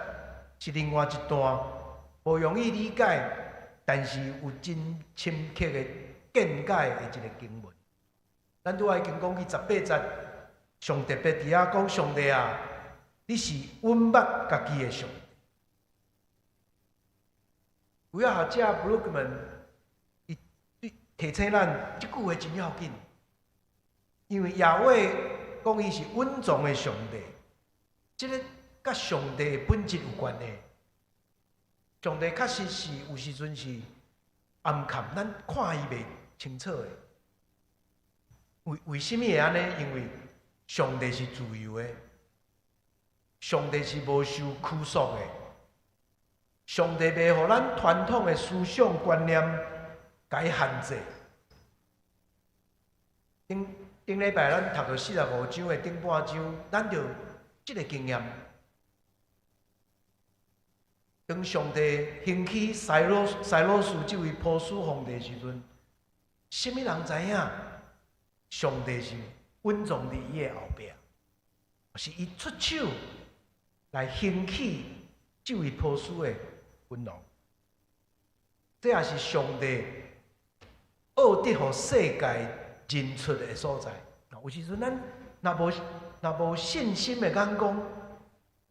是另外一段無容易理解，但是有真深刻的見解的一个經文。咱拄仔已經講去18節，上特別佇遐講上帝啊，你是隱密家己的上帝。有位學者布魯克曼，伊提醒咱這句話真要緊，因為耶和華講伊是隱藏的上帝，這个佮上帝的本質有關係。上帝確實是有時陣是暗崁，咱看伊袂清楚的。為啥物會按呢？因為上帝是自由的，上帝是無受拘束的，上帝袂予咱傳統的思想觀念共伊限制。頂頂禮拜咱讀著45章的頂半章，咱就這个經驗。當上帝興起西羅斯這位波斯皇帝的時陣，啥物人知影？上帝是隱藏佇伊的後壁，是伊出手來興起這位波斯的君王。這也是上帝奧得予世界認出的所在。有時陣咱若無信心的眼光，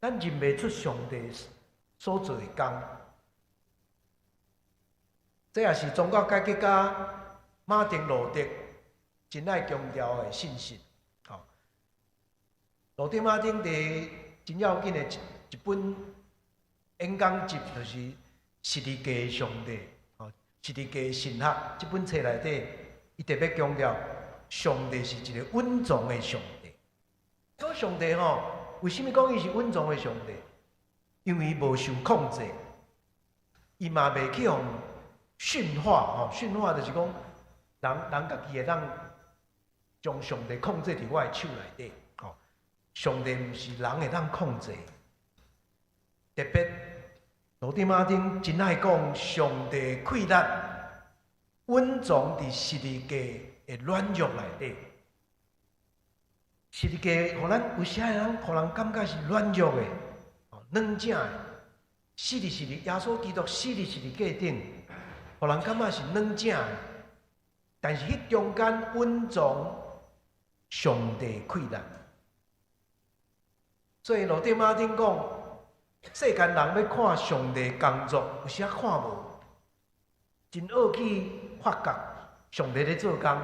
咱認袂出上帝所做的工。這也是宗教改革家馬丁路德真愛強調的信息。吼，路德馬丁佇真要緊的一本演講集，就是《十字架的上帝》吼，《十字架的神學》這本冊內底，伊特別強調上帝是一个隱藏的上帝。講上帝吼，為啥物講伊是隱藏的上帝？因為伊無受控制，伊嘛袂去予馴化吼，馴化就是講人人家己會當將上帝控制佇我的手內底吼。上帝毋是人會當控制。特別路德馬丁真愛講上帝氣力隱藏佇十字架的軟弱內底。十字架予咱有時人予人感覺是軟弱的、軟正的，死佇十字耶穌基督死佇十字架頂，予人感覺是軟正的，但是彼中間隱藏上帝氣力。所以路德馬丁講，世間人欲看上帝工作，有時仔看無，真惡去發覺上帝咧做工。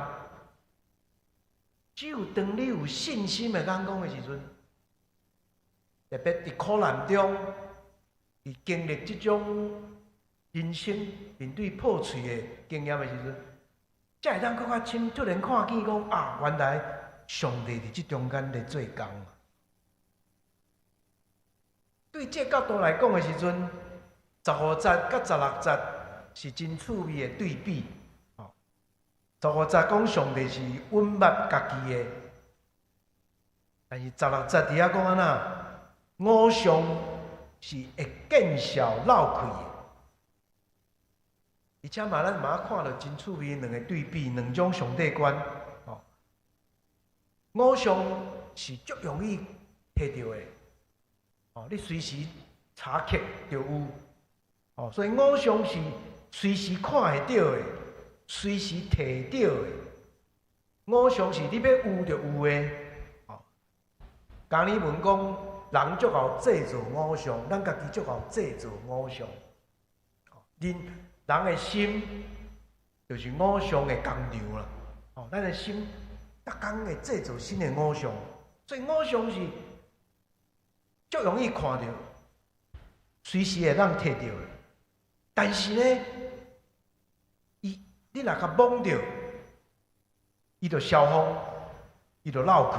只有當你有信心的眼光的時陣，特別佇苦難中，佇經歷這種人生面對破碎的經驗的時陣，才會當閣較深突然看見講啊，原來上帝佇這中間咧做工。對這個角度來講的時陣，15節佮16節是真趣味的對比。十五節講上帝是隱密家己的，但是16節佇遐講按怎？偶像是會見笑落氣的。而且嘛，咱嘛看著真趣味兩個對比，兩種上帝觀。哦，偶像是足容易提著的，哦，你隨時查克就有，哦，所以偶像是隨時看會著的，隨時提著的。偶像是你欲有就有的，哦。加爾文講，人足𠢕製造偶像，咱家己足𠢕製造偶像。人人的心就是偶像的工廠啦。哦，咱的心逐工會製造新的偶像，所以偶像是足容易看著，隨時會當提著的。但是呢，伊你若共摸著，伊就消風，伊就落氣。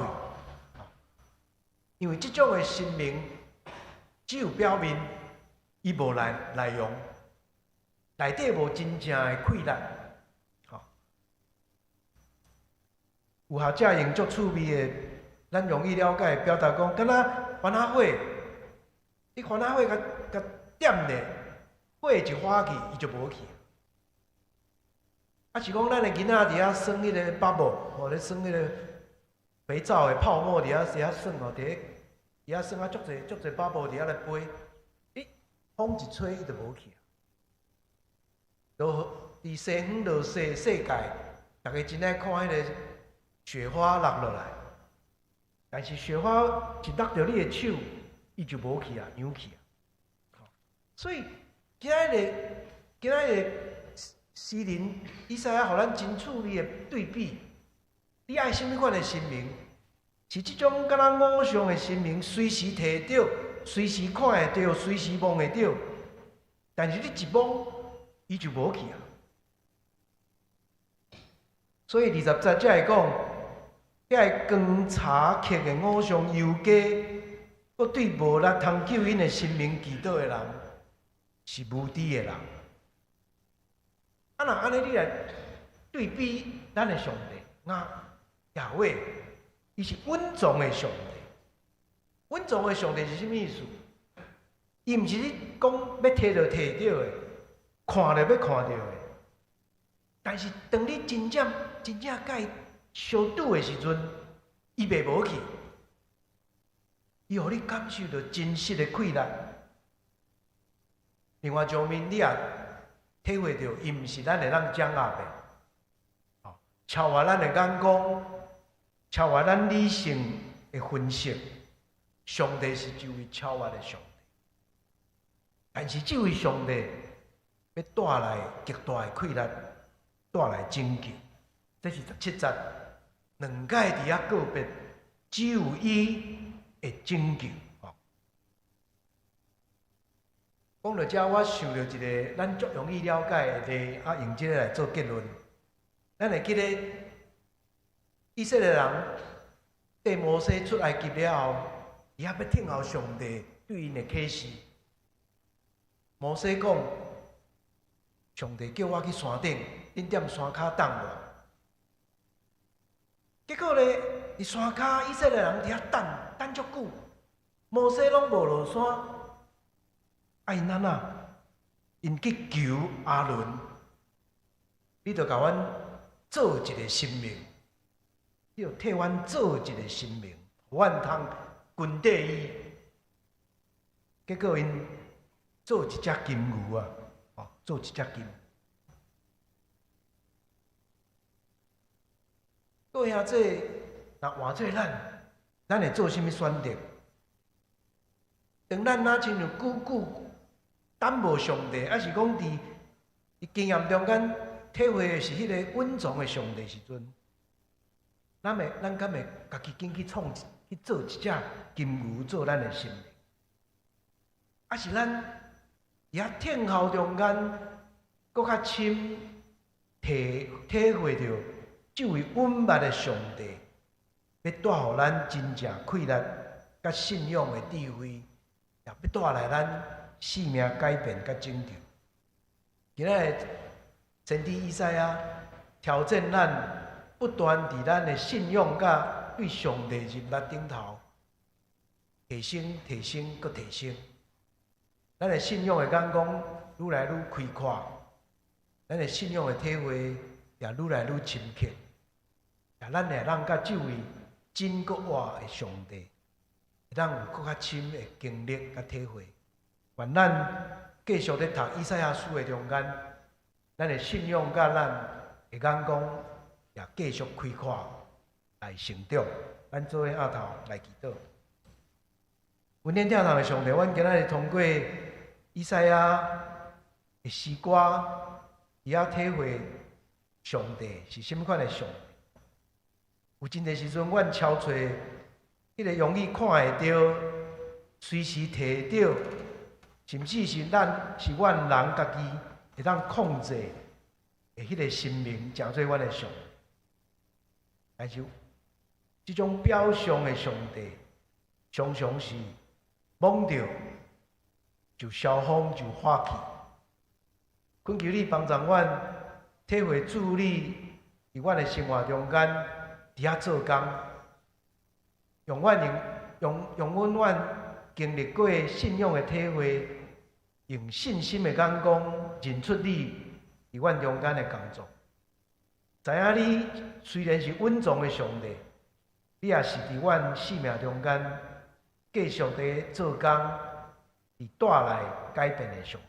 因為這種的神明只有表面，伊無內內容，內底無真正的氣力。吼，有學者用足趣味的，咱容易了解的表達講，敢若番仔火，你番仔火共共點咧，火一發去，伊就無去。啊是講咱的囡仔佇遐耍彼個 bubble，吼咧耍彼個肥皂的泡沫佇遐佇遐耍吼，佇咧佇遐耍啊，足濟足濟 bubble 佇遐咧飛，欸，風一吹伊就無去。落佇西方落雪世界，逐家真愛看彼個雪花落落來，但是雪花一落著你的手，伊就無去啊，溶去啊。所以今仔日今仔日詩人以賽亞予咱真趣味的對比，你愛啥物款的神明？是這種敢若偶像的神明，隨時提著，隨時看會著，隨時摸會著。但是你一摸，伊就無去啊。所以20節才會講，遐個光柴刻的偶像猶佳，閣對無力通救𪜶的神明祈禱的人，是無知的人。啊，若按呢，你來對比咱的上帝，啊，耶和華，伊是隱藏的上帝。隱藏的上帝是啥物意思？伊毋是你講欲提就提著的，看著欲看著的。但是當你真正真正共伊相拄的時陣，伊袂無去，伊予你感受著真實的氣力。另外一方面，你也體會著，伊毋是咱會當掌握的，哦，超越咱的眼光，超越咱理性的分析。上帝是這位超越的上帝，但是這位上帝欲帶來極大的氣力，帶來拯救。這是17節，兩擺佇遐告別，只有伊會拯救。哦，講到這，我想著一個咱足容易了解的例，啊，用這個來做結論。咱會記得以色列人綴摩西出埃及了後，伊猶欲等候上帝對𪜶的啟示。摩西講：上帝叫我去山頂，恁踮山跤等我。結果咧，佇山跤以色列人佇遐等，等足久，摩西攏無落山。啊，𪜶按怎？𪜶去求亞倫，你著共阮做一個神明，你著替阮做一個神明，予阮通跟綴伊。結果𪜶做一隻金牛啊，哦，做一隻金。各位兄弟，若換做咱，咱會做啥物選擇？當咱若親像久久等無上帝，抑是講佇佇經驗中間體會的是彼個隱藏的上帝時陣，咱會咱敢會家己緊去創去做一隻金牛做咱的神明？抑是咱佇遐等候中間，閣較深體會著這位隱密的上帝，欲帶予咱真正氣力、佮信仰的智慧，也欲帶來咱生命改變佮拯救。今仔日先知以賽亞挑戰咱，不斷佇咱的信仰佮對上帝認捌頂頭提升、提升、閣提升。咱的信仰的眼光愈來愈開闊，咱的信仰的體會也愈來愈深刻。也咱會當佮這位真閣活的上帝，會當有閣較深的經歷佮體會。願咱繼續咧讀以賽亞書的中間，咱的信仰佮咱的眼光也繼續開闊來成長。咱做伙徛頭來祈禱。恩典疼痛的上帝，阮今仔日通過以賽亞的詩歌，佇遐體會上帝是啥物款的上帝。有真濟時陣，阮超揣彼个容易看會著、隨時提著，甚至是咱是阮人家己會當控制的彼个神明，成做阮的上帝。但是，這種表象的上帝，常常是摸著就消風就化去。懇求你幫助阮體會主你佇阮的生活中間佇遐做工，用阮用用用阮阮經歷過信仰的體會，用信心的眼光認出你佇阮中間的工作。知影你雖然是隱藏的上帝，你也是佇阮生命中間繼續佇做工，佇帶來改變的上帝。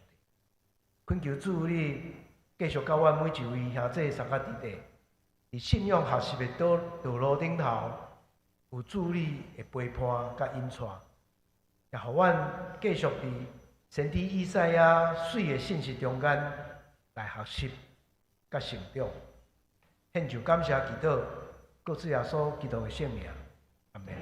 懇求主你繼續佮阮每一位兄弟三甲弟弟，佇信仰學習的道路頂頭，有主你的陪伴佮引帶，也予阮繼續佇先知以賽亞媠的信息中間來學習佮成長。獻上感謝祈禱，靠主耶穌基督的聖名，阿們。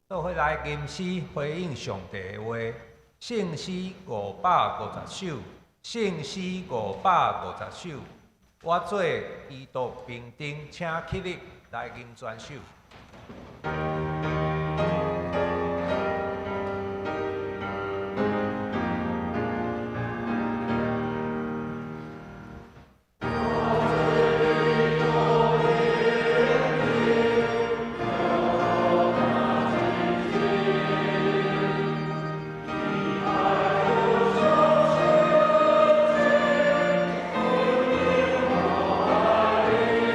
做伙來吟詩回應上帝的話，聖詩550首，聖詩550首。我做基督兵丁，請起立來吟全首。我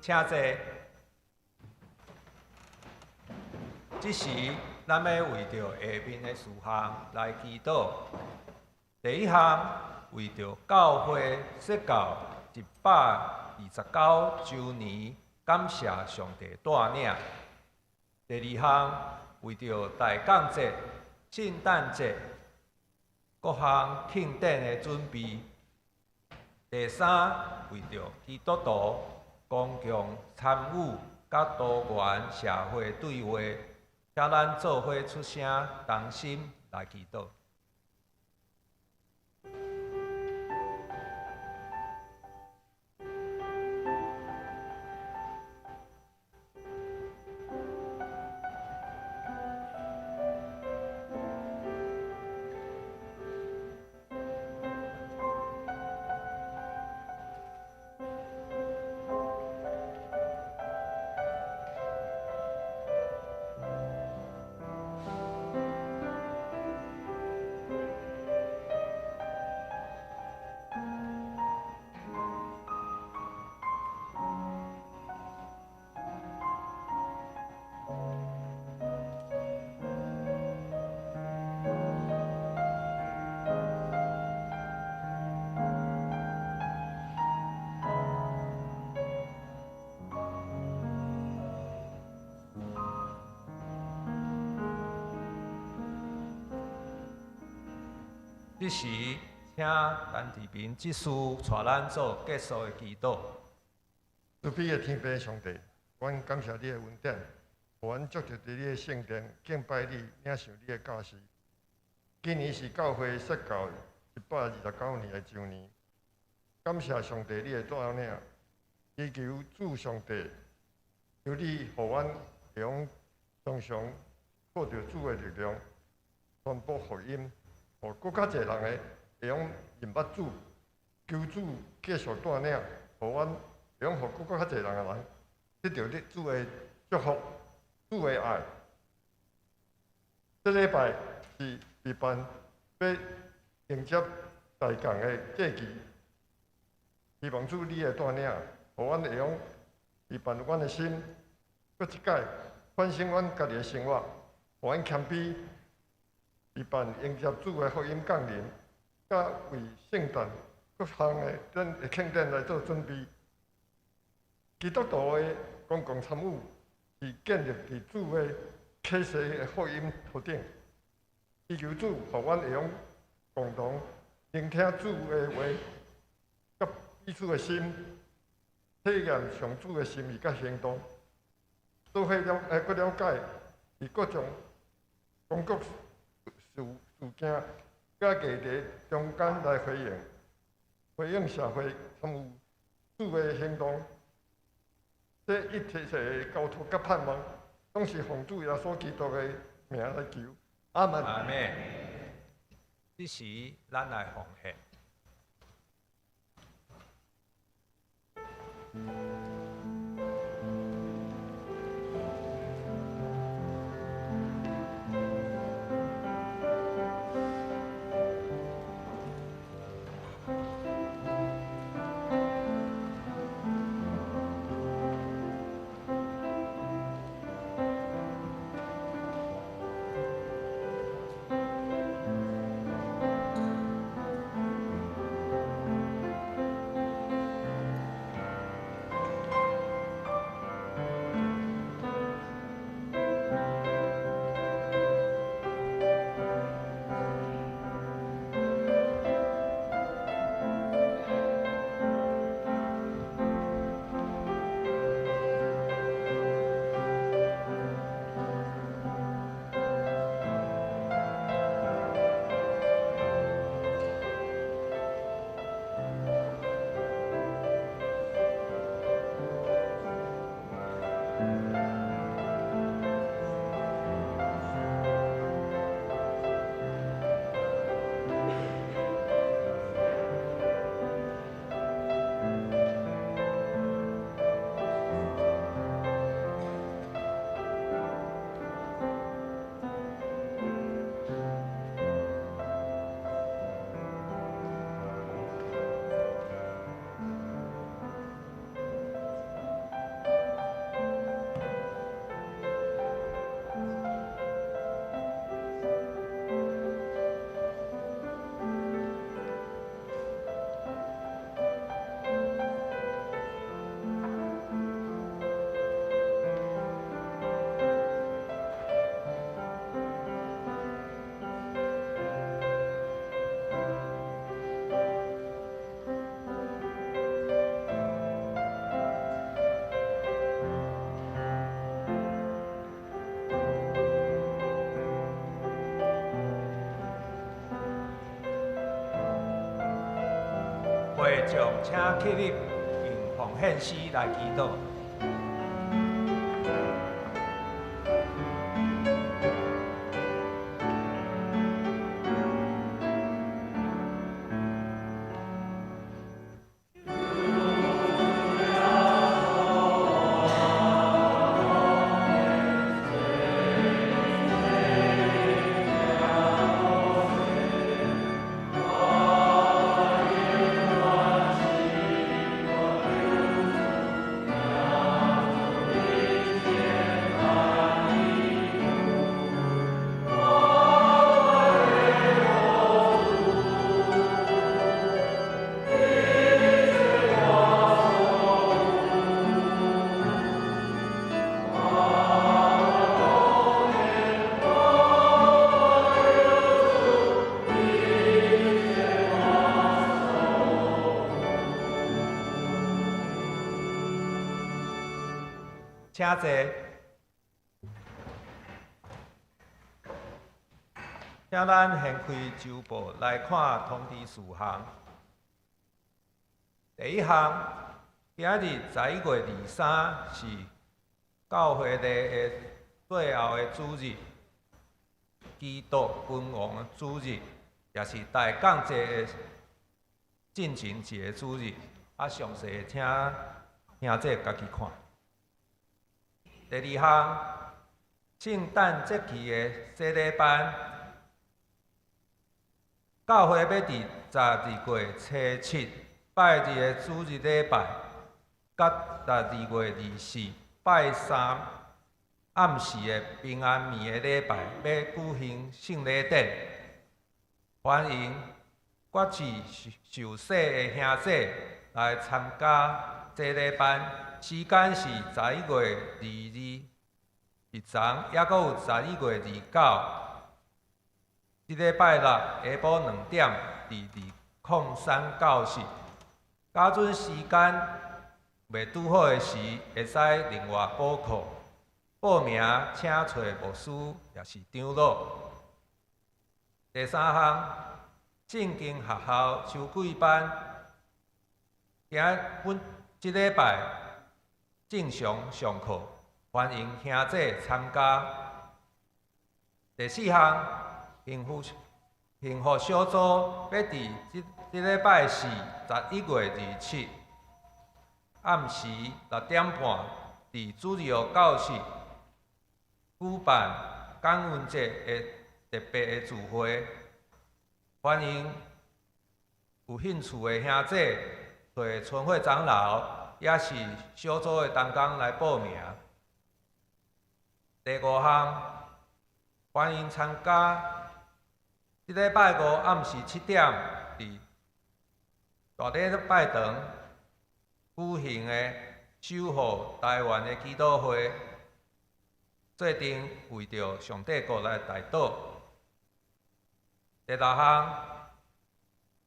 請坐。這時，咱欲為著下面的事項來祈禱。第一項，為著教會設教129週年，感謝上帝帶領。第二項，為著大降節、聖誕節各項慶典的準備。第三，為著基督徒公共參與佮多元社會對話，請咱做伙出聲，同心來祈禱。這時，請陳志明執事帶咱做結束的祈禱。慈悲的天父上帝，阮感謝你的恩典，予阮藉著佇你的聖殿敬拜你，領受你的教示。今年是教會設教129年的周年，感謝上帝你的帶領，祈求主上帝，求你予阮會用常常靠著主的力量，傳播福音。予閣較濟人會會用認捌主，求主繼續帶領，予阮會用予閣較濟人的人得著你主的祝福、主的愛。這禮拜是預辦欲迎接大降的節期，希望主你的帶領，予阮會用預辦阮的心，閣一擺反省阮家己的生活，予阮謙卑。預辦迎接主的福音降臨，佮為聖誕各項的咱的慶典來做準備。基督徒的公共參與是建立佇主的啟示的福音頭頂。祈求主，予阮會用共同聆聽主的話，佮彼此的心，體驗上主的心意佮行動，做伙了來閣了解佇各種公國事件佮議題中間來回應，回應社會參與主的行動。這一切的交託佮盼望，攏是奉主耶穌基督的名來求。阿門。阿們。這時，咱來奉獻。會眾請起立，用奉獻詩來祈禱。請坐，請咱掀開週報來看通知事項。第一項，今日11月23是教會曆的最後的主日，基督君王的主日，也是大降節的進前一个主日。啊，詳細請兄姐家己看。第二項，聖誕節期的洗禮班，教會欲佇12月初7拜日的主日禮拜，佮12月24拜三暗時的平安暝的禮拜，欲舉行聖禮典，歡迎決志受洗的兄弟來參加這禮班。時間是11月22日昨，抑閣有11月29，這禮拜六下晡2點，佇二空三教室。假准時間袂拄好的時，會使另外補課。報名請揣牧師，抑是長老。第三項，聖經學校秋季班，今本這禮拜正常上課，歡迎兄弟參加。第四項，幸福小組欲佇這禮拜四11月27暗時6點半，佇主日學教室舉辦感恩節的特別的聚會，歡迎有興趣的兄弟揣春會長老，抑是小組的同工來報名。第五項，歡迎參加這禮拜五暗時7點，佇大禮拜堂舉行的守護台灣的祈禱會，做陣為著上帝國來代禱。第六項，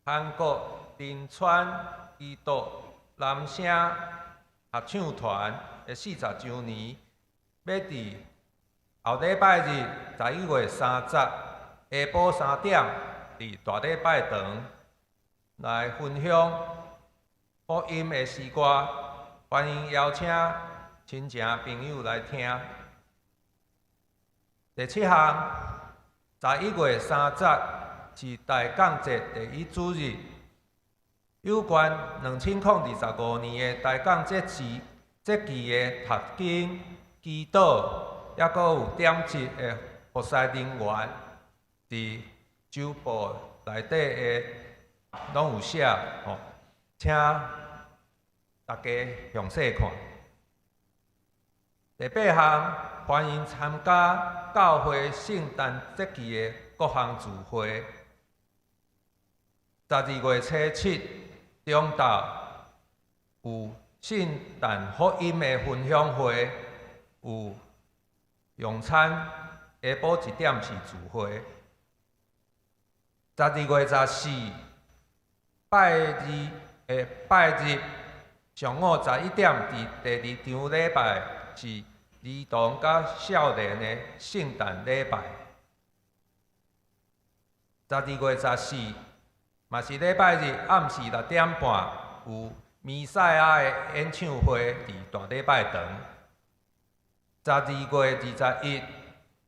韓國仁川基督男聲合唱團的40週年，欲佇後禮拜日11月30下晡3點，佇大禮拜堂來分享福音的詩歌，歡迎邀請親情朋友來聽。第七項，11月30是大降節第一主日。有關2025年的大降節期節期的讀經、祈禱，抑閣有點職的服侍人員，佇週報內底的攏有寫吼，請大家詳細看。第八項，歡迎參加教會聖誕節期的各項聚會。12月初7中晝有聖誕福音的分享會，有用餐，下晡1點是聚會。12月14拜二的拜日上午11點，佇第二場禮拜是兒童佮少年的聖誕禮拜。12月14嘛是禮拜日暗時6點半有彌賽亞的演唱會佇大禮拜堂。12月21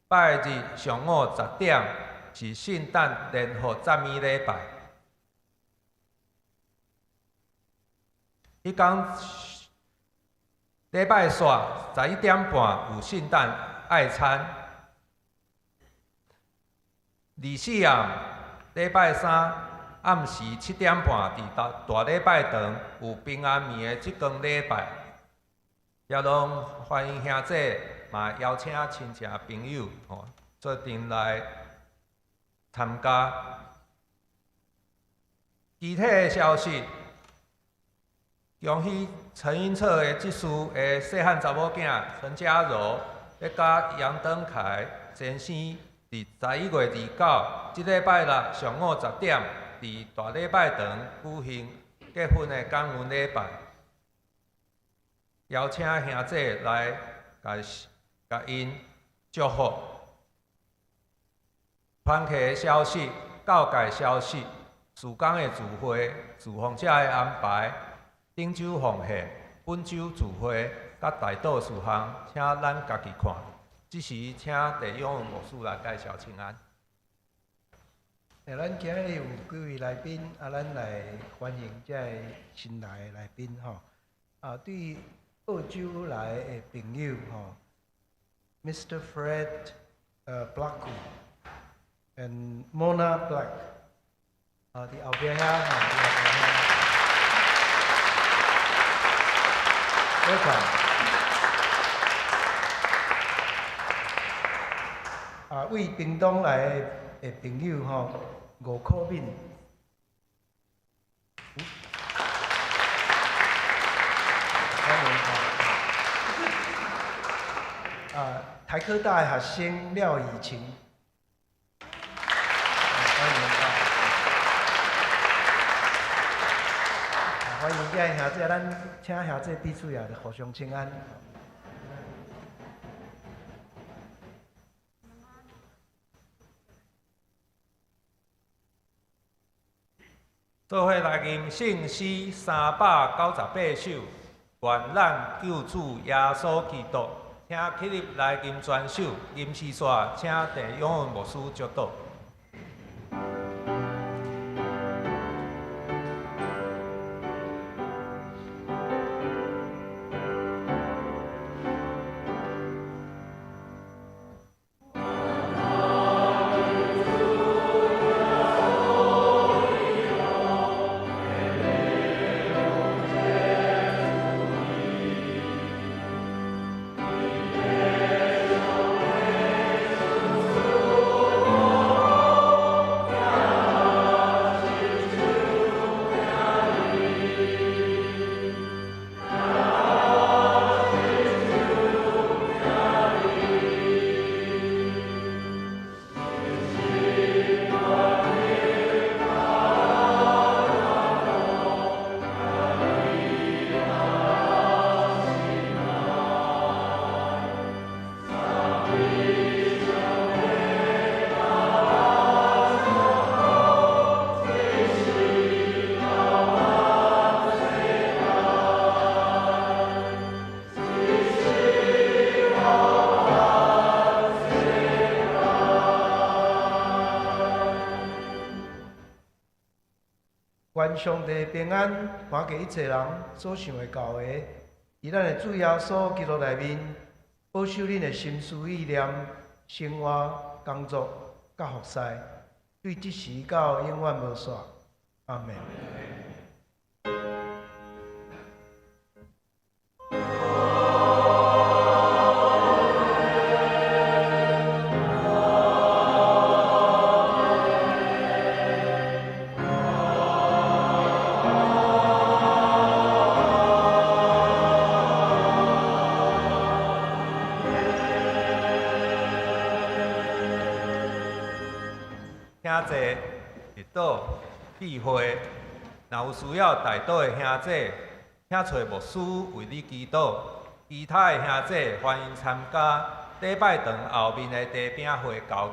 拜日上午10點是聖誕聯合讚美禮拜。彼工禮拜四11點半有聖誕愛餐。24暗禮拜三暗時7點半，佇大禮拜堂有平安暝的燭光禮拜，也攏歡迎兄弟，嘛邀請親戚朋友吼做陣來參加。具體的消息，恭喜陳英策的執事的細漢查某囝陳嘉柔，欲佮楊登凱先生佇11月29，這禮拜六上午10點，佇大禮拜堂舉行結婚的感恩禮拜，邀請兄弟來共𪜶祝福。團契的消息、教界消息、事工的聚會、侍奉者的安排、頂週奉獻、本週聚會、佮代禱事項，請咱家己看。這時，請鄭永文牧師來介紹請安。欸，咱今日有幾位來賓，啊，咱來歡迎這个新來的來賓吼。啊，對澳洲來的朋友吼，Mr. Fred Black and Mona Black，啊，佇後壁遐吼，佇後壁遐。Welcome。啊，為屏東來的朋友吼，吳可敏。歡迎啊，台科大的學生廖以晴。歡迎啊！歡迎這兄弟，咱請兄弟彼此也互相請安。做伙來吟聖詩398首，願咱救主耶穌基督，請起立來吟全首，吟詩煞，請鄭永文牧師祝禱。願上帝平安，看過一切人所想的到的，佇咱的主耶穌基督內面，保守恁的心思意念、生活、工作、佮服侍，對這時到永遠無煞。阿們。兄弟，日禱聚會，若有需要代禱的兄弟，請揣牧師為你祈禱。其他的兄弟歡迎參加禮拜堂後面的茶餅會交誼。。